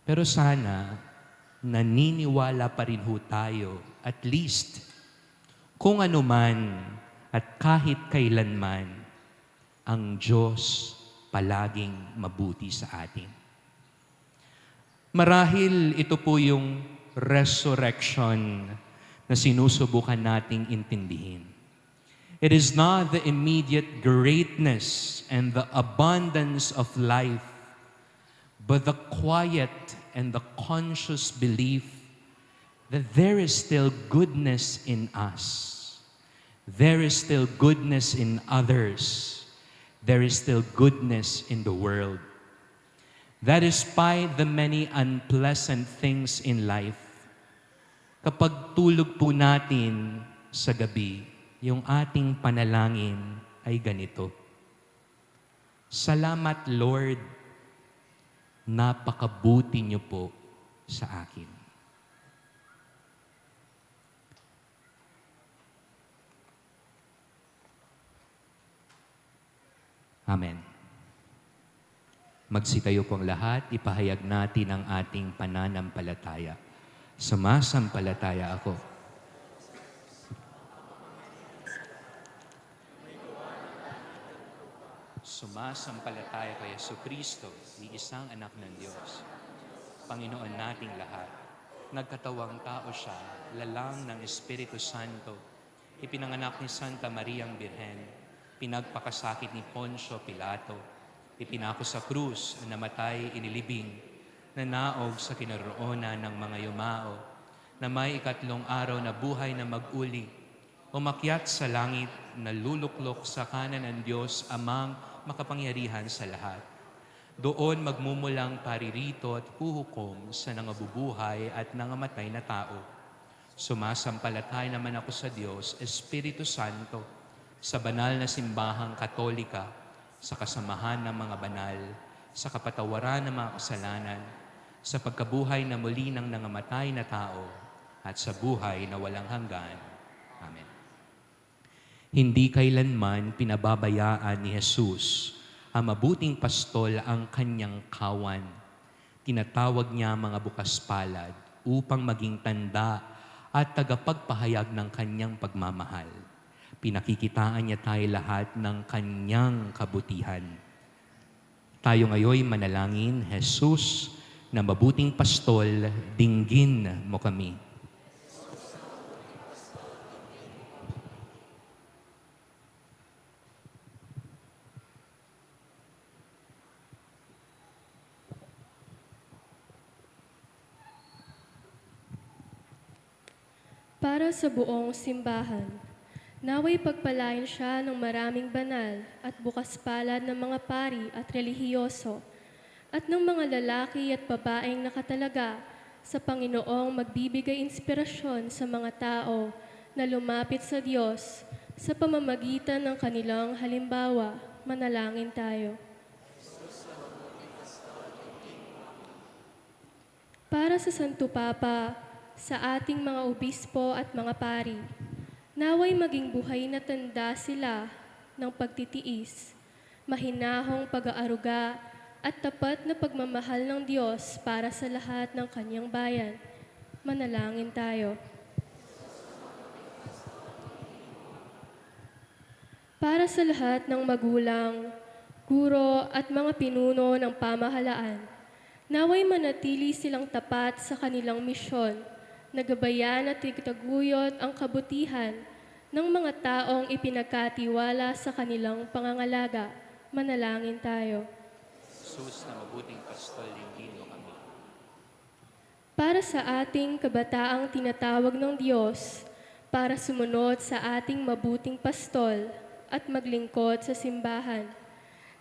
Pero sana, naniniwala pa rin ho tayo, at least, kung ano man at kahit kailanman, ang Diyos palaging mabuti sa atin. Marahil ito po yung resurrection na sinusubukan nating intindihin. It is not the immediate greatness and the abundance of life, but the quiet and the conscious belief that there is still goodness in us. There is still goodness in others. There is still goodness in the world. That despite the many unpleasant things in life, kapag tulog po natin sa gabi, yung ating panalangin ay ganito, "Salamat, Lord, napakabuti niyo po sa akin." Amen. Magsitayo pong lahat, ipahayag natin ang ating pananampalataya. Sumasampalataya ako. Sumasampalataya kay Jesucristo, ni isang anak ng Diyos, Panginoon nating lahat. Nagkatawang tao siya, lalang ng Espiritu Santo. Ipinanganak ni Santa Mariang Birhen, pinagpakasakit ni Poncio Pilato, ipinako sa krus, namatay, inilibing, nanaog sa kinaroonan ng mga yumao, na may ikatlong araw na buhay na mag-uli, umakyat sa langit, naluluklok sa kanan ng Diyos Amang makapangyarihan sa lahat. Doon magmumulang paririto at huhukom sa nangabubuhay at nangamatay na tao. Sumasampalataya naman ako sa Diyos, Espiritu Santo, sa banal na simbahang Katolika, sa kasamahan ng mga banal, sa kapatawaran ng mga kasalanan, sa pagkabuhay na muli ng nangamatay na tao, at sa buhay na walang hanggan. Amen. Hindi kailanman pinababayaan ni Jesus, ang mabuting pastol, ang kanyang kawan. Tinatawag niya ang mga bukas palad upang maging tanda at tagapagpahayag ng kanyang pagmamahal. Pinakikitaan niya tayo lahat ng kanyang kabutihan. Tayo ngayon manalangin, Jesus, na mabuting pastol, dinggin mo kami. Para sa buong simbahan, nawa'y pagpalain siya ng maraming banal at bukas palad ng mga pari at relihiyoso, at ng mga lalaki at babaeng nakatalaga sa Panginoong magbibigay inspirasyon sa mga tao na lumapit sa Diyos sa pamamagitan ng kanilang halimbawa. Manalangin tayo. Para sa Santo Papa, sa ating mga obispo at mga pari, nawa'y maging buhay na tanda sila ng pagtitiis, mahinahong pag-aaruga, at tapat na pagmamahal ng Diyos para sa lahat ng kanyang bayan. Manalangin tayo. Para sa lahat ng magulang, guro at mga pinuno ng pamahalaan, nawa'y manatili silang tapat sa kanilang misyon na gabayan at itaguyod ang kabutihan ng mga taong ipinagkatiwala sa kanilang pangangalaga. Manalangin tayo. Jesus na mabuting pastol, lingin mo kami. Para sa ating kabataang tinatawag ng Diyos para sumunod sa ating mabuting pastol at maglingkod sa simbahan,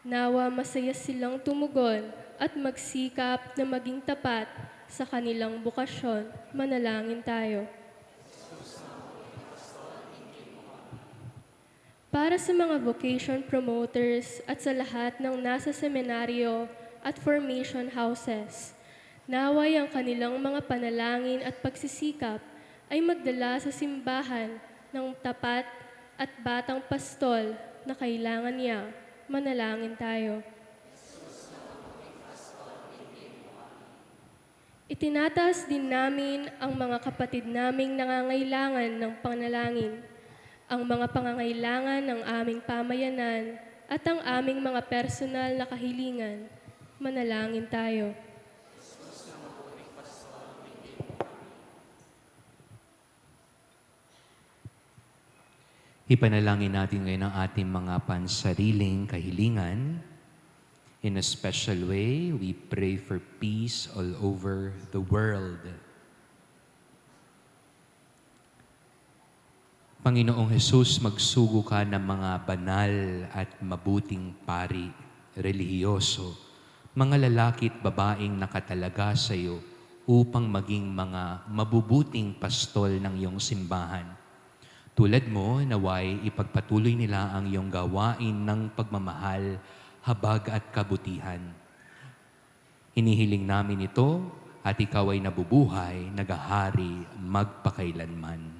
nawa masaya silang tumugon at magsikap na maging tapat sa kanilang bukasyon. Manalangin tayo. Para sa mga vocation promoters at sa lahat ng nasa seminaryo at formation houses, nawa'y ang kanilang mga panalangin at pagsisikap ay magdala sa simbahan ng tapat at batang pastol na kailangan niya. Manalangin tayo. Itinataas din namin ang mga kapatid naming nangangailangan ng panalangin, ang mga pangangailangan ng aming pamayanan, at ang aming mga personal na kahilingan. Manalangin tayo. Ipanalangin natin ngayon ang ating mga pansariling kahilingan. In a special way, we pray for peace all over the world. Panginoong Jesus, magsugo ka ng mga banal at mabuting pari, relihiyoso, mga lalaki at babaeng nakatalaga sa iyo upang maging mga mabubuting pastol ng iyong simbahan. Tulad mo, nawa'y ipagpatuloy nila ang iyong gawain ng pagmamahal, habag at kabutihan. Hinihiling namin ito at ikaw ay nabubuhay, naghahari magpakailanman.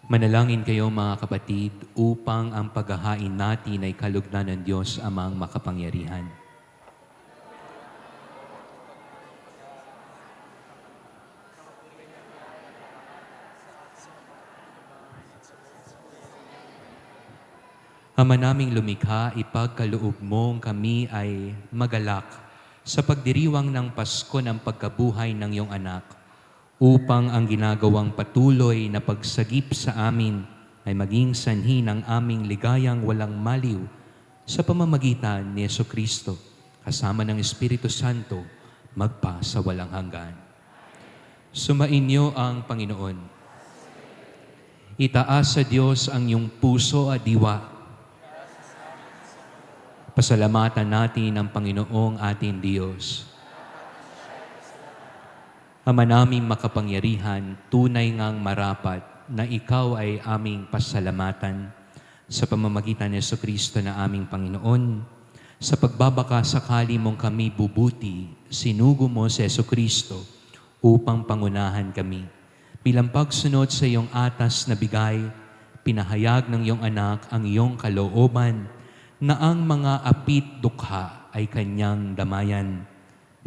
Manalangin kayo, mga kapatid, upang ang paghahain natin ay kalugdan ng Diyos Amang makapangyarihan. Ama naming lumikha, ipagkaloob mong kami ay magalak sa pagdiriwang ng Pasko ng pagkabuhay ng iyong anak, upang ang ginagawang patuloy na pagsagip sa amin ay maging sanhi ng aming ligayang walang maliw sa pamamagitan ni Jesucristo, kasama ng Espiritu Santo, magpa sa walang hanggan. Sumainyo ang Panginoon. Itaas sa Diyos ang iyong puso at diwa. Pasalamatan natin ang Panginoong ating Diyos. Ama naming makapangyarihan, tunay ngang marapat na ikaw ay aming pasalamatan sa pamamagitan ni Jesucristo na aming Panginoon. Sa pagbabaka sakali mong kami bubuti, sinugo mo si Jesucristo upang pangunahan kami. Bilang pagsunod sa iyong atas na bigay, pinahayag ng iyong anak ang iyong kalooban na ang mga apit dukha ay kanyang damayan.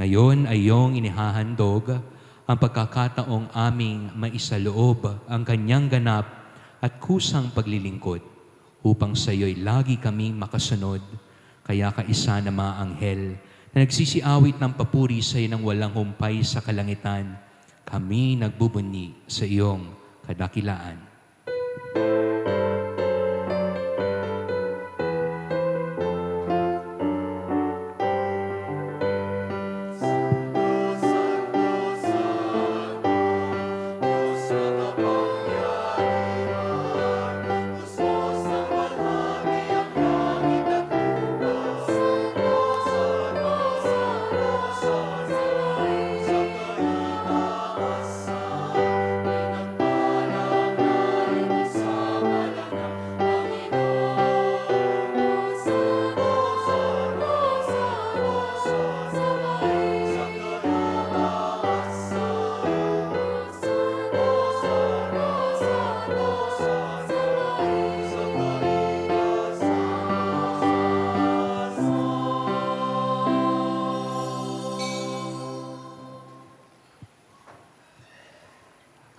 Ngayon ay iyong inihahandog ang pagkakataong aming maisaloob ang kanyang ganap at kusang paglilingkod, upang sa iyo'y lagi kaming makasunod. Kaya kaisa na mga anghel na nagsisiawit ng papuri sa iyo ng walang humpay sa kalangitan, kami nagbubunyi sa iyong kadakilaan.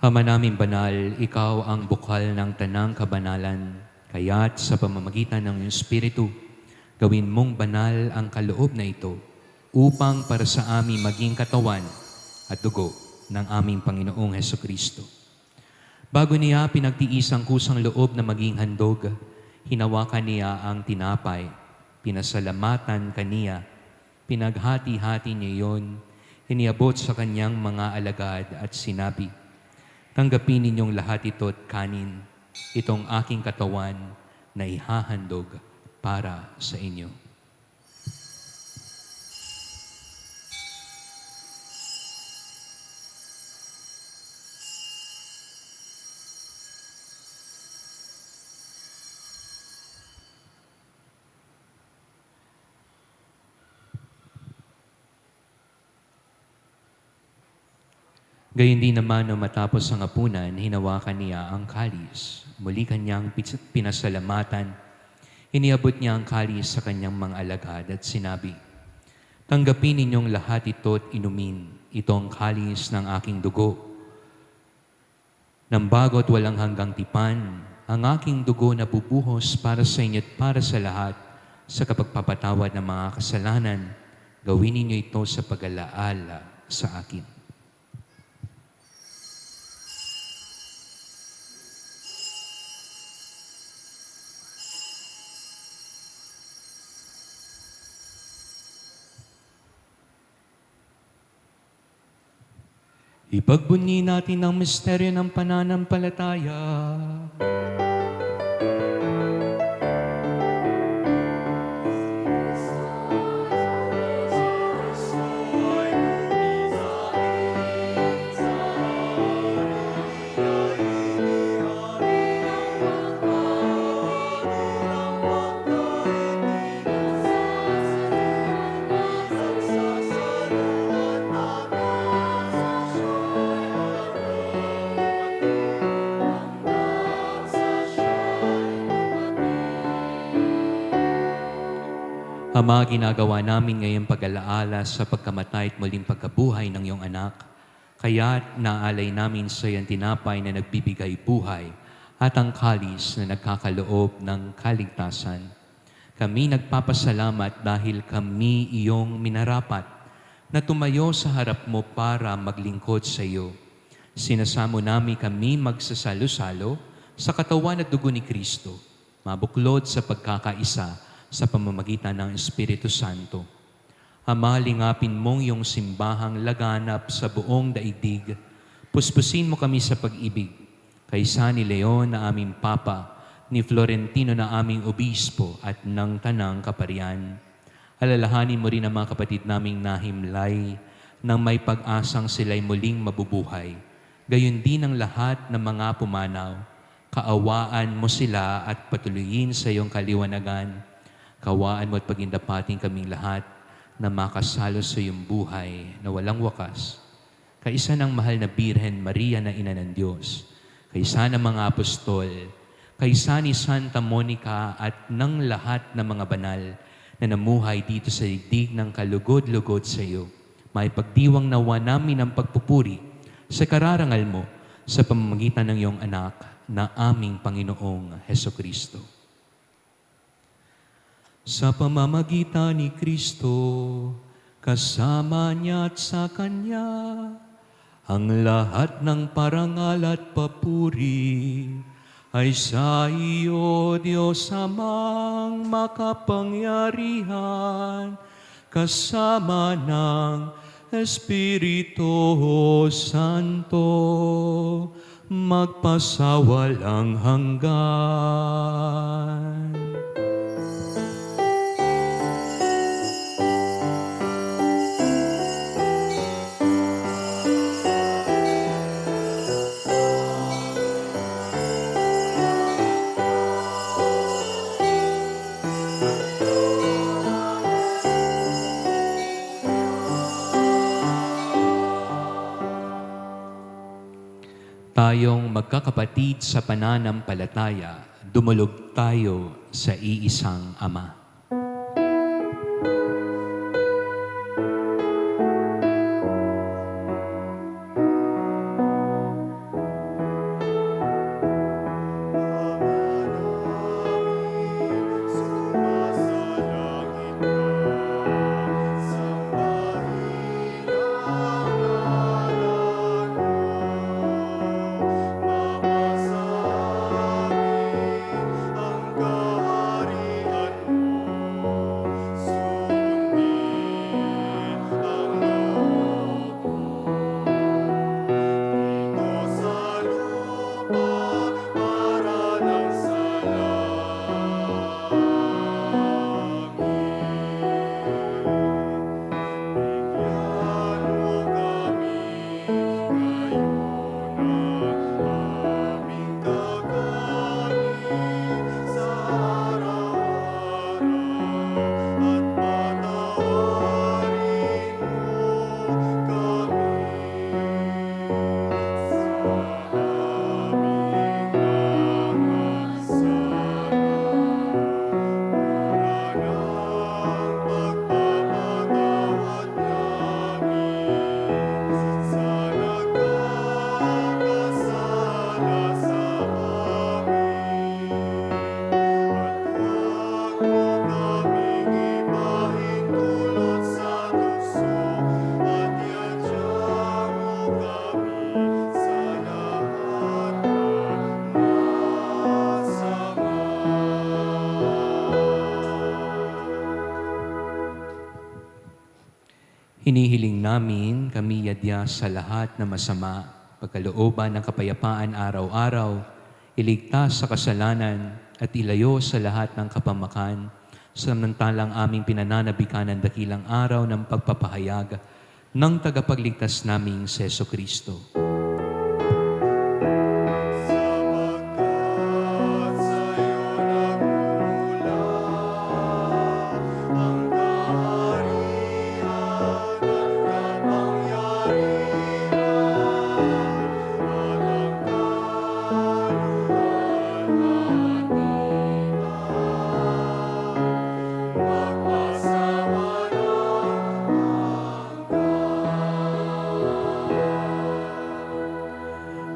Ama naming banal, ikaw ang bukal ng tanang kabanalan, kaya't sa pamamagitan ng iyong Espiritu, gawin mong banal ang kaloob na ito, upang para sa amin maging katawan at dugo ng aming Panginoong Hesukristo. Bago niya pinagtiis ang kusang loob na maging handog, hinawakan niya ang tinapay, pinasalamatan kaniya, pinaghati-hati niya iyon, iniabot sa kanyang mga alagad at sinabi, "Tanggapin ninyong lahat ito at kanin, itong aking katawan na ihahandog para sa inyo." Gayun din naman, nung matapos ang hapunan, hinawakan niya ang kalis. Muli kanyang pits-, pinasalamatan. Iniabot niya ang kalis sa kanyang mga alagad at sinabi, "Tanggapin ninyong lahat ito at inumin. Ito ang kalis ng aking dugo, ng bago at walang hanggang tipan, ang aking dugo na bubuhos para sa inyo at para sa lahat sa kapagpapatawad ng mga kasalanan. Gawin ninyo ito sa pag-alaala sa akin." Ipagbunyi natin ang misteryo ng pananampalataya. Ama, ginagawa namin ngayong pag-alaala sa pagkamatay at muling pagkabuhay ng iyong Anak, kaya't naalay namin sa iyong tinapay na nagbibigay buhay at ang kalis na nagkakaloob ng kaligtasan. Kami nagpapasalamat dahil kami iyong minarapat na tumayo sa harap mo para maglingkod sa iyo. Sinasamo namin kami magsasalo-salo sa katawan at dugo ni Kristo, mabuklod sa pagkakaisa sa pamamagitan ng Espiritu Santo. Ama, lingapin mong iyong simbahang laganap sa buong daigdig. Puspusin mo kami sa pag-ibig. Kaisa ni Leon na aming Papa, ni Florentino na aming Obispo, at ng Tanang Kaparian. Alalahanin mo rin ang mga kapatid naming nahimlay nang may pag-asang sila'y muling mabubuhay. Gayon din ang lahat ng mga pumanaw. Kaawaan mo sila at patuloyin sa iyong kaliwanagan. Kaawaan mo at pagindapating kaming lahat na makasalo sa iyong buhay na walang wakas. Kaisa ng mahal na Birhen Maria na Ina ng Diyos, kaisa ng mga apostol, kaisa ni Santa Monica at ng lahat ng mga banal na namuhay dito sa digdig ng kalugod-lugod sa iyo. Maipagdiwang nawa namin ang pagpupuri sa kararangal mo sa pamamagitan ng iyong Anak na aming Panginoong Heso Kristo. Sa pamamagitan ni Kristo, kasama niya at sa Kanya, ang lahat ng parangal at papuri ay sa iyo, Diyos Amang makapangyarihan, kasama ng Espiritu Santo, magpasawalang hanggan. Tayong magkakapatid sa pananampalataya, dumulog tayo sa iisang Ama. Hinihiling namin kami yadya sa lahat na masama, pagkalooban ng kapayapaan araw-araw, iligtas sa kasalanan, at ilayo sa lahat ng kapamakan, samantalang aming pinananabikan ang dakilang araw ng pagpapahayag ng tagapagligtas naming si Jesucristo.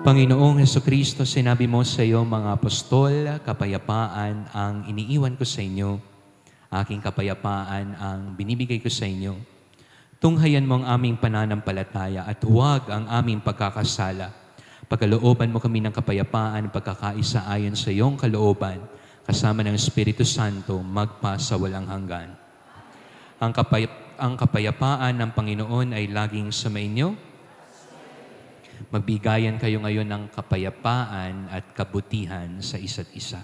Panginoong Hesukristo, sinabi mo sa iyong mga apostol, "Kapayapaan ang iniiwan ko sa inyo, aking kapayapaan ang binibigay ko sa inyo." Tunghayan mo ang aming pananampalataya at huwag ang aming pagkakasala. Pagkalooban mo kami ng kapayapaan, pagkakaisa ayon sa iyong kalooban, kasama ng Espiritu Santo, magpa sa walang hanggan. Ang kapay-, ang kapayapaan ng Panginoon ay laging sumainyo. Magbigayan kayo ngayon ng kapayapaan at kabutihan sa isa't isa.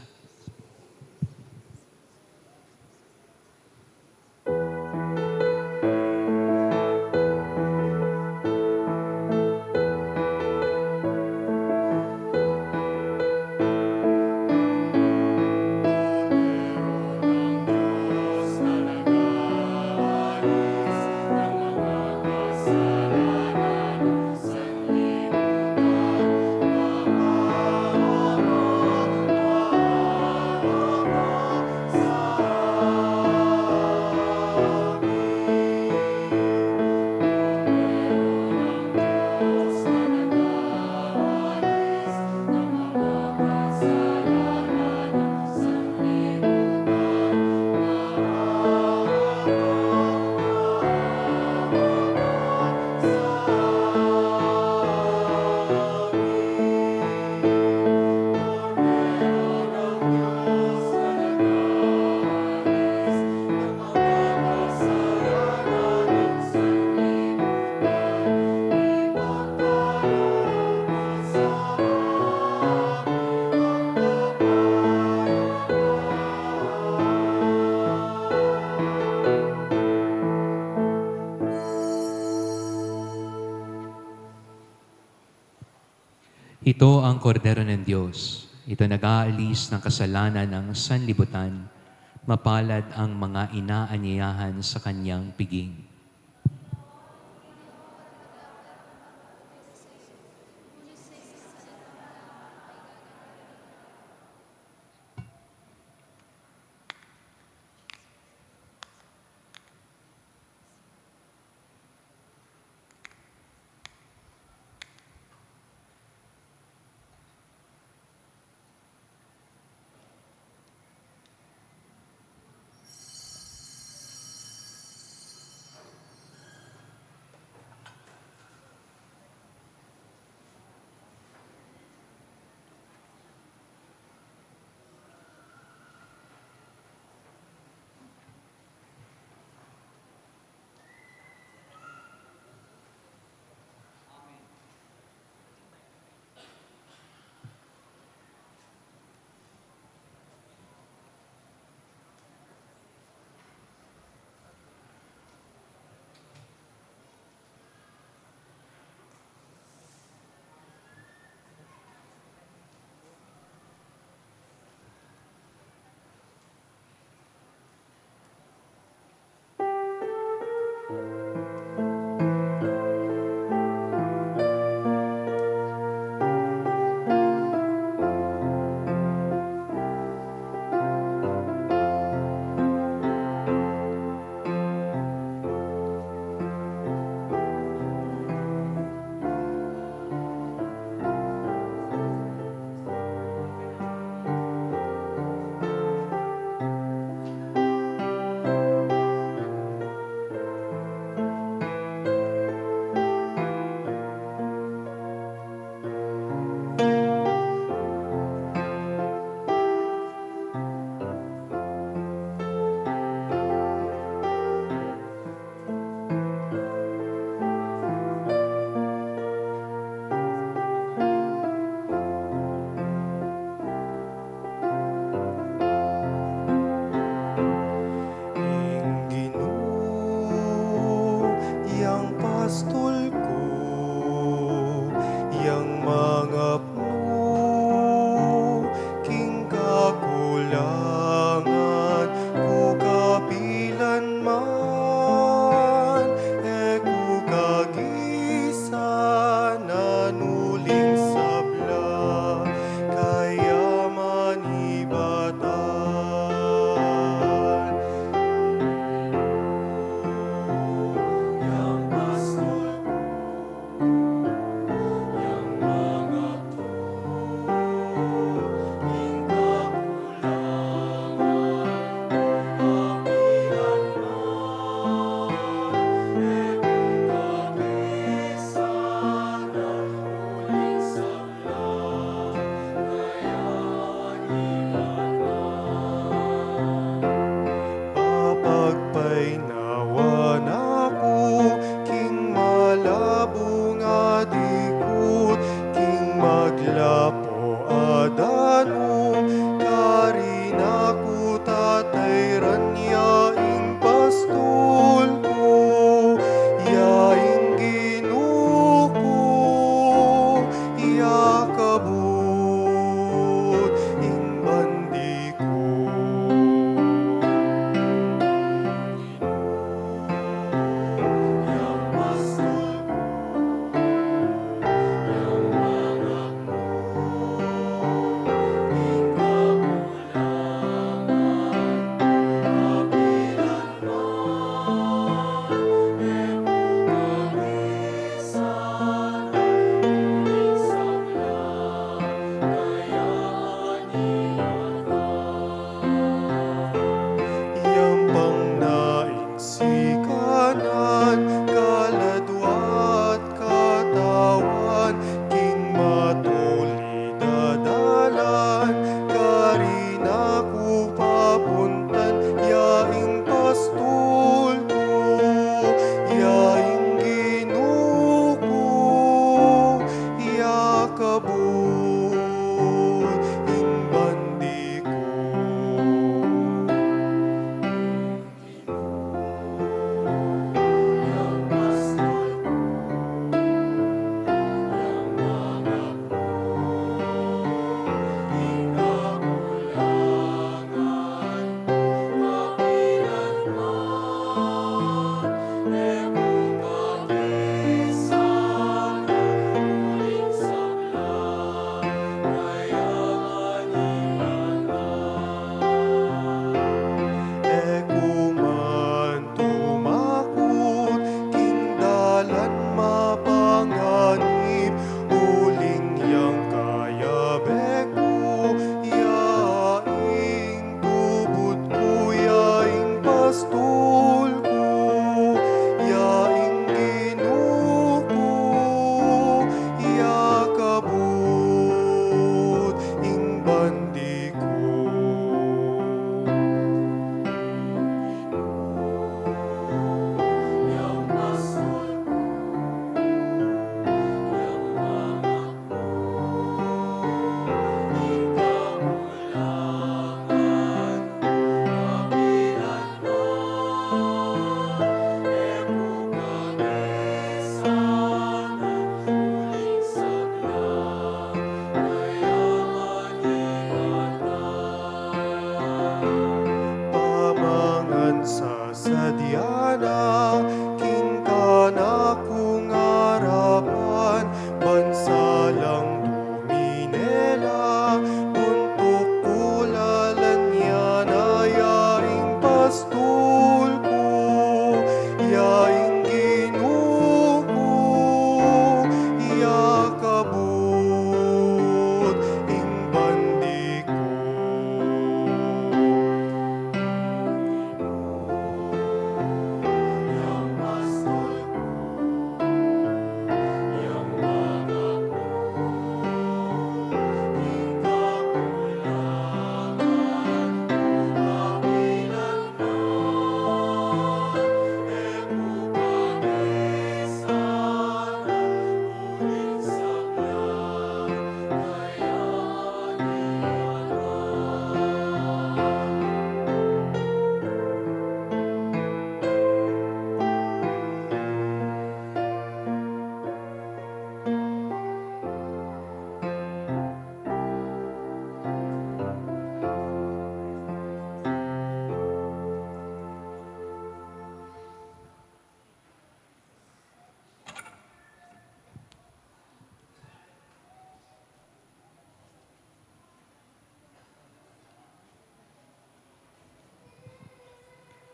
Ito ang Kordero ng Diyos. Ito nag-aalis ng kasalanan ng sanlibutan. Mapalad ang mga inaanyayahan sa kanyang piging.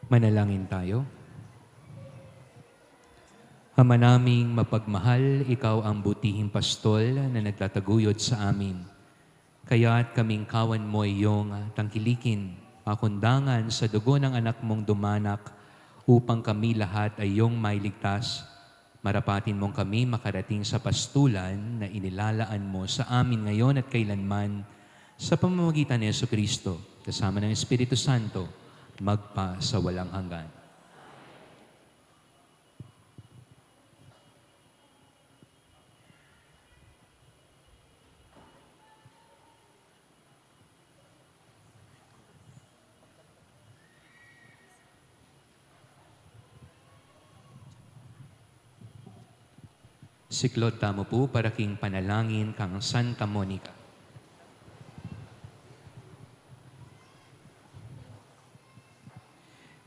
Manalangin tayo. Ama naming mapagmahal, ikaw ang butihing pastol na nagtataguyod sa amin. Kaya't kaming kawan mo iyong tangkilikin, pakundangan sa dugo ng anak mong dumanak, upang kami lahat ay iyong mailigtas. Marapatin mong kami makarating sa pastulan na inilalaan mo sa amin ngayon at kailanman, sa pamamagitan ni Jesucristo, kasama ng Espiritu Santo, magpa sa walang hanggan. Siklod tamu pu para king panalangin kang Santa Monica.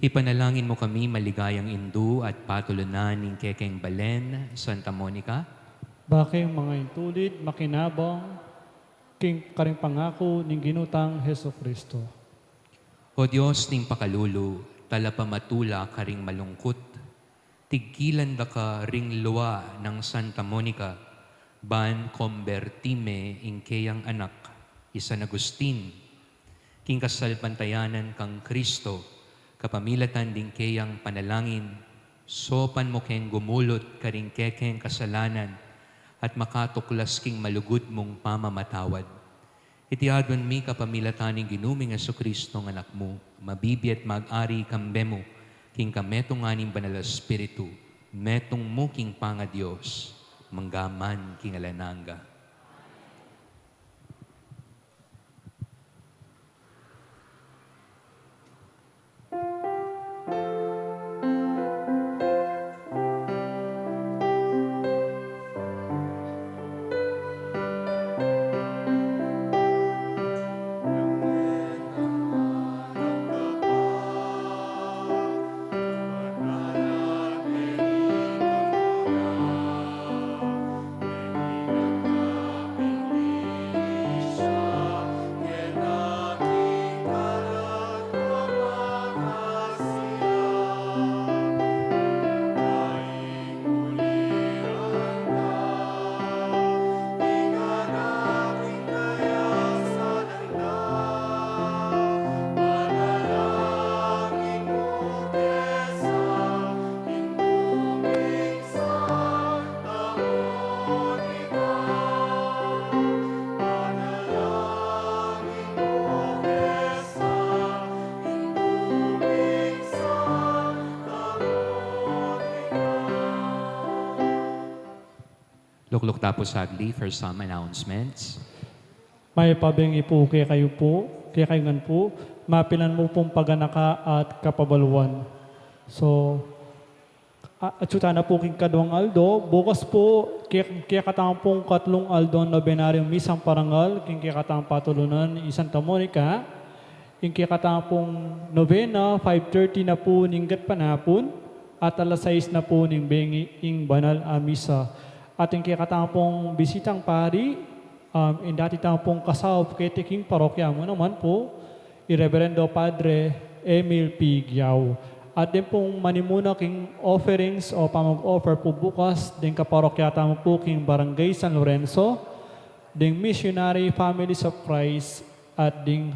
Ipanalangin mo kami, maligayang indu at patulunan ning kekeng balen, Santa Monica. Ba keng mangaintulid makinabang king karing pangaku ning Ginu tang Jesucristo. O Dios ning pakalulu, talapamatula karing malungkut, tigkilan da ka ring lua nang Santa Monica, ban komberti me ing keyang anak, i San Agustin, king kasalpantayanan kang Kristo, kapamilatan ding keyang panalangin, saupan mu keng gumulut karing kekeng kasalanan at makatuklas king malugud mung pamamatawad. Iti aduan mi kapamilatan ning Ginu ming Jesucristo nga Anak mu, mabibie at mag-ari kambe mu, king kametungan ning Banal a Espiritu, metung mu king pangaDios, mangga man king alang angga. Lukluk ta pu sagli for some announcements. Mayap a bengi pu kekayu pu, kekayu ngan pu, mapilan mu pung paganaka at kapabaluan. So, a-, atsu tana pu king kaduang aldo, bukas pu, ke-, kekatamu pung katlung aldong nobenaryung misang parangal, king kekatamu patulunan, i Santa Monica, ing kekatamu pung novena, five thirty na pu ning gatpanapun, at alas sais na pu ning bengi ing banal a misa. At ing kekatamu pung bisitang pari, um, ing dati tamu pung kasaup keti king parokya mu naman pu, i Reverendo Padre Emil P. Giao. At deng pung manimuna king offerings o pamag-offer pu bukas, deng kaparokya tamu pu king Barangay San Lorenzo, deng Missionary Families of Christ, at deng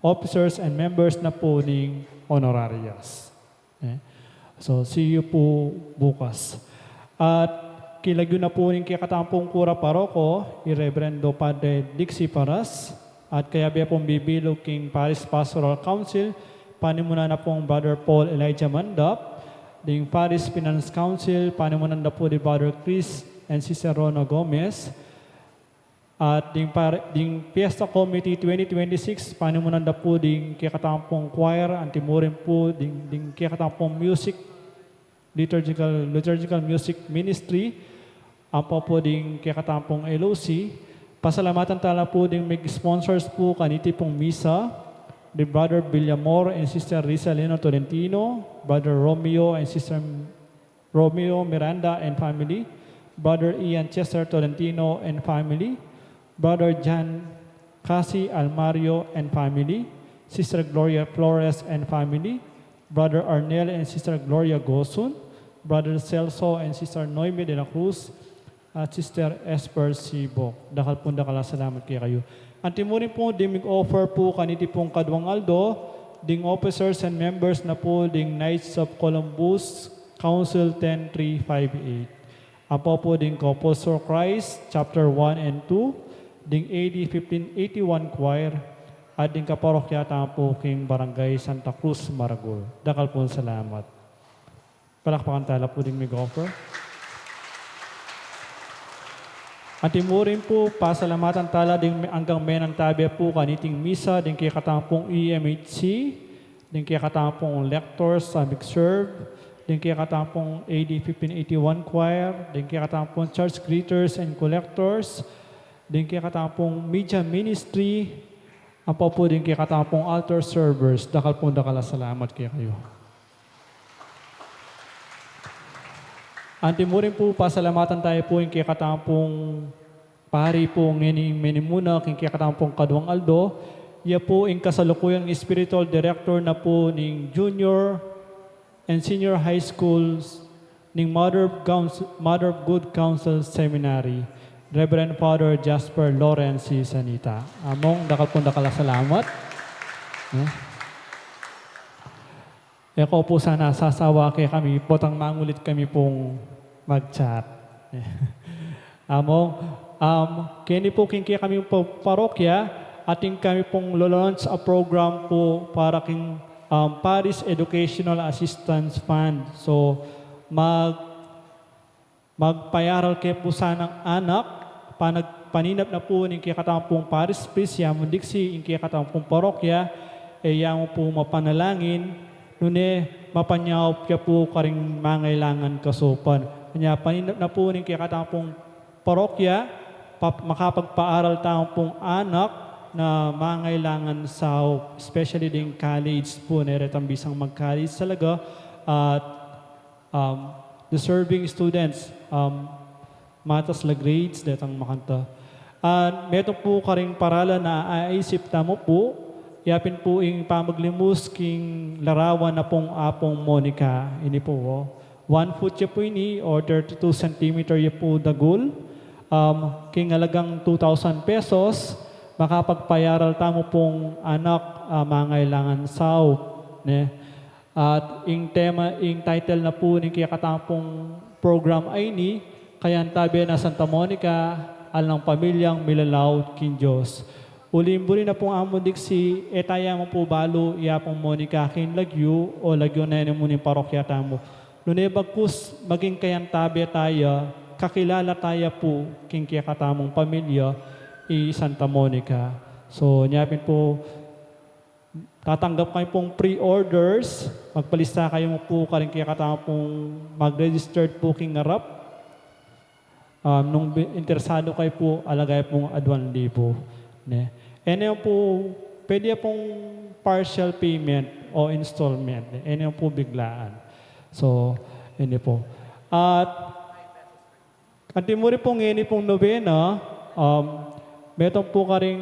officers and members na pu ning honorarias. Eh, so, see you pu bukas. At king lagyu na pu ning kekatamu pung kura paroko, i Reverendo Padre Dixie Paras, at kayabe pung bibilu king Parish Pastoral Council, panimunan na pung Brother Paul Elijah Mandap, ding Parish Finance Council, panimunan na pu di Brother Chris and Sister Rona Gomez, at ding par-, ding Fiesta Committee twenty twenty-six, panimunan da pu ding kekatamung choir, anti murin pu ding, ding kekatamung music, liturgical, liturgical music ministry, ampo pu ding kekatamung L O C. Pasalamatan tala pu ding mag-sponsors pu kaniti pung misa, di Brother Villamor and Sister Rizalino Tolentino, Brother Romeo and Sister Romeo Miranda and family, Brother Ian Chester Tolentino and family, Brother John Casi Almario and family, Sister Gloria Flores and family, Brother Arnel and Sister Gloria Gosun, Brother Celso and Sister Noemi de la Cruz, at Sister Esper Sibok. Dakal pung dakal a salamat kekayu. Anti mu rin pu ding mig-offer pu kaniti pung kaduang aldo, ding officers and members na pu ding Knights of Columbus, Council ten three five eight. Ampo pu ding Gospel for Christ, Chapter one and two, ding A D fifteen eighty-one Choir, at ding kaparokya tamu pu king Barangay Santa Cruz, Maragul. Dakal pung salamat. Palakpakan tala pu ding mig-offer. Anti mu rin pu, pasalamatan tala ding anggang menantabe pu kaniting misa, ding kekatamung E M H C, ding kekatamung lectors a mig-serve, ding kekatamung A D fifteen eighty-one Choir, ding kekatamung church greeters and collectors, ding kekatamung media ministry, ampo pu ding kekatamung altar servers. Dakal pung dakal a salamat kekayu. Anti mu rin pu, pasalamatan taya pu ing kekatamung pari pu ngeni, menimuna king kekatamung kaduang aldo. Iya pu ing kasalukuyang spiritual director na pu ning junior and senior high schools ning Mother of Gauns-, Mother of Good Counsel Seminary, Reverend Father Jasper Lawrence C. Sanita. Among, dakal pung dakal a salamat. Eh? E ko pu sana sasawa kekami, potang mangulit kami pung mag-chat. Among, um, keni pu king kekami pung parokya, atin kami pung lo-launch a program pu para king, um, Parish Educational Assistance Fund. So, mag-, magpayaral ke pu sanang anak, panag-, paninap na pu ning kekatamung parish priest, yamu diksi ing kekatamung parokya, e yamu pu mapanalangin, nune mapanyaup ya pu karing mangailangan kasaupan. Kanya paninap na pu ning kekatamung parokya, pap-, makapagpaaral tamu pung anak na mangailangan saup, especially ding college pu, ne, retang bisang mag-college talaga, at um, deserving students, um, matas la grades, detang makanta. At metung pu karing paralan a aisip tamu pu, yapin pu ing pamaglimus king larawan na pung Apung Monica. Ini pu, o. One foot ya pu ini, or thirty-two centimeter ya pu dagul. Um, king alagang two thousand pesos, makapagpayaral tamu pung anak, ah, mangailangan saup, ne? At ing tema, ing title na pu ning kekatamung program a ini, Kayantabe nang Santa Monica, alang pamilyang milalaut king Dios. Uling buri na pung amu diksi, e taya mu pu balu i Apung Monica king lagyu, o lagyu na ne mu ning parokya tamu. Nune bagkus maging kayantabe taya, kakilala taya pu king kekatamung pamilya i Santa Monica. So, nyapin pu, tatanggap kami pung pre-orders. Magpalista kayu mu pu karing kekatamung mag-registered pu king arap. Um, nung bi-, interesado kayu pu, alagay pung aduang libu, ne? E ne pu, pwede pung partial payment o installment, ne? E ne pu biglaan. So, ini pu. At anti mu rin pu ngeni pung nobena, um, metung pu karing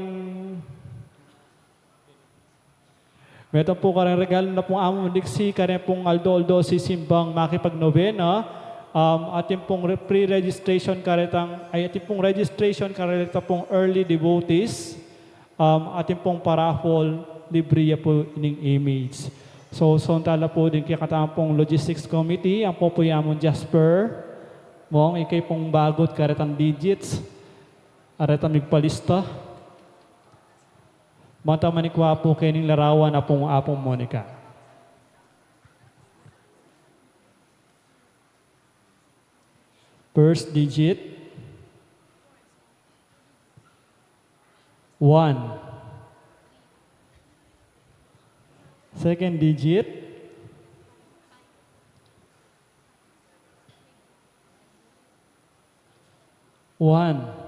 Metung pu karing regalu na pung amu diksi, karin pung aldo-aldo sisimbang makipagnobena, um, atin pung re-, pre-registration karetang, ay, atin pung registration kareta pung early devotees, um, atin pung paraffle, libre ya pu ining image. So, son tala pu ding kekatamung logistics committee, ampo pu i Among Jasper, mong ika pung bagut karetang digits, areta migpalista. Mata manikwa pu kening larawan na pung Apung Monica. First digit, one. Second digit, one.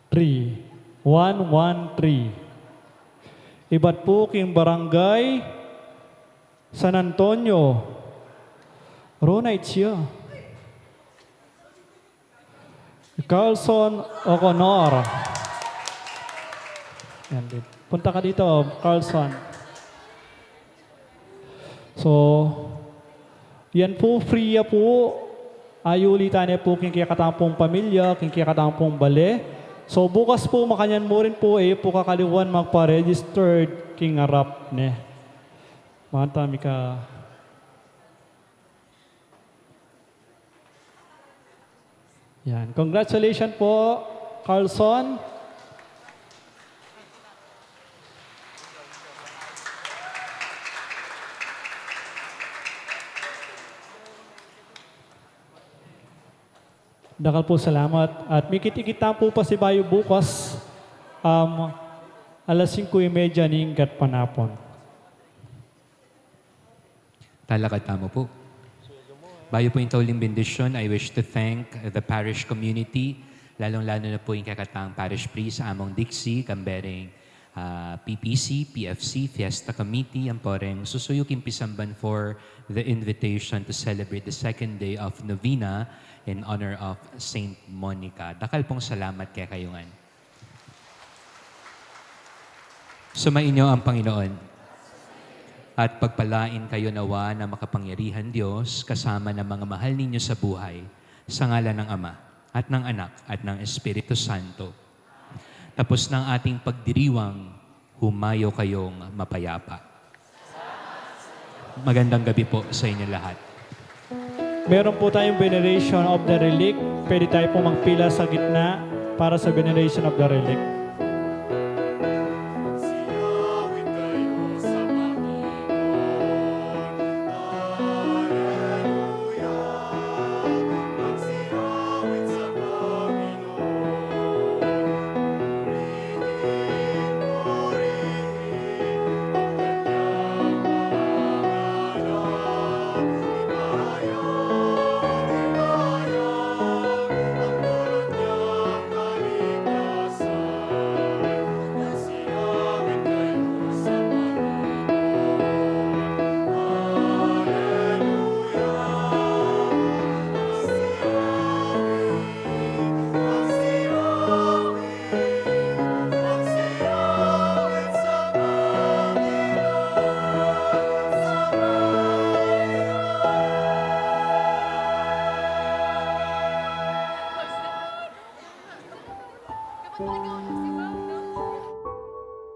Three. One, one, three. Ibat pu king Barangay San Antonio. Ronite siya. Carlson Oconor. Yan din. Punta ka dito, Carlson. So, yan po, free ya po. Ayuli tane po king kekatang pung pamilya, king kekatang pung bale. So, bukas po, makanyan mu rin po, e pu kakaliwan magpa-registered king arap ne. Manta mi ka. Yan. Congratulations po, Carlson. Dakal po salamat. At mikit-ikit tamu po pasibayu bukas, um, alas singko y media ning gatpanapun. Talakad tamu po. Bayu pu ing tauling bendisyon, I wish to thank the parish community, lalong-lalo na po ing kekatang parish priest, Among Dixie, kambe ring, ah, P P C, P F C, Fiesta Committee, ampo reng susuyu king pisamban for the invitation to celebrate the second day of novena in honor of Saint Monica. Dakal pong salamat kekayu ngan. Sumainyo ang Panginoon. At pagpalain kayo nawa ng makapangyarihan Diyos, kasama ng mga mahal ninyo sa buhay, sa ngalan ng Ama, at ng Anak, at ng Espiritu Santo. Tapos ng ating pagdiriwang, humayo kayong mapayapa. Magandang gabi po sa inyo lahat. Meron po tayong veneration of the relic. Pwede tayo po magpila sa gitna para sa veneration of the relic.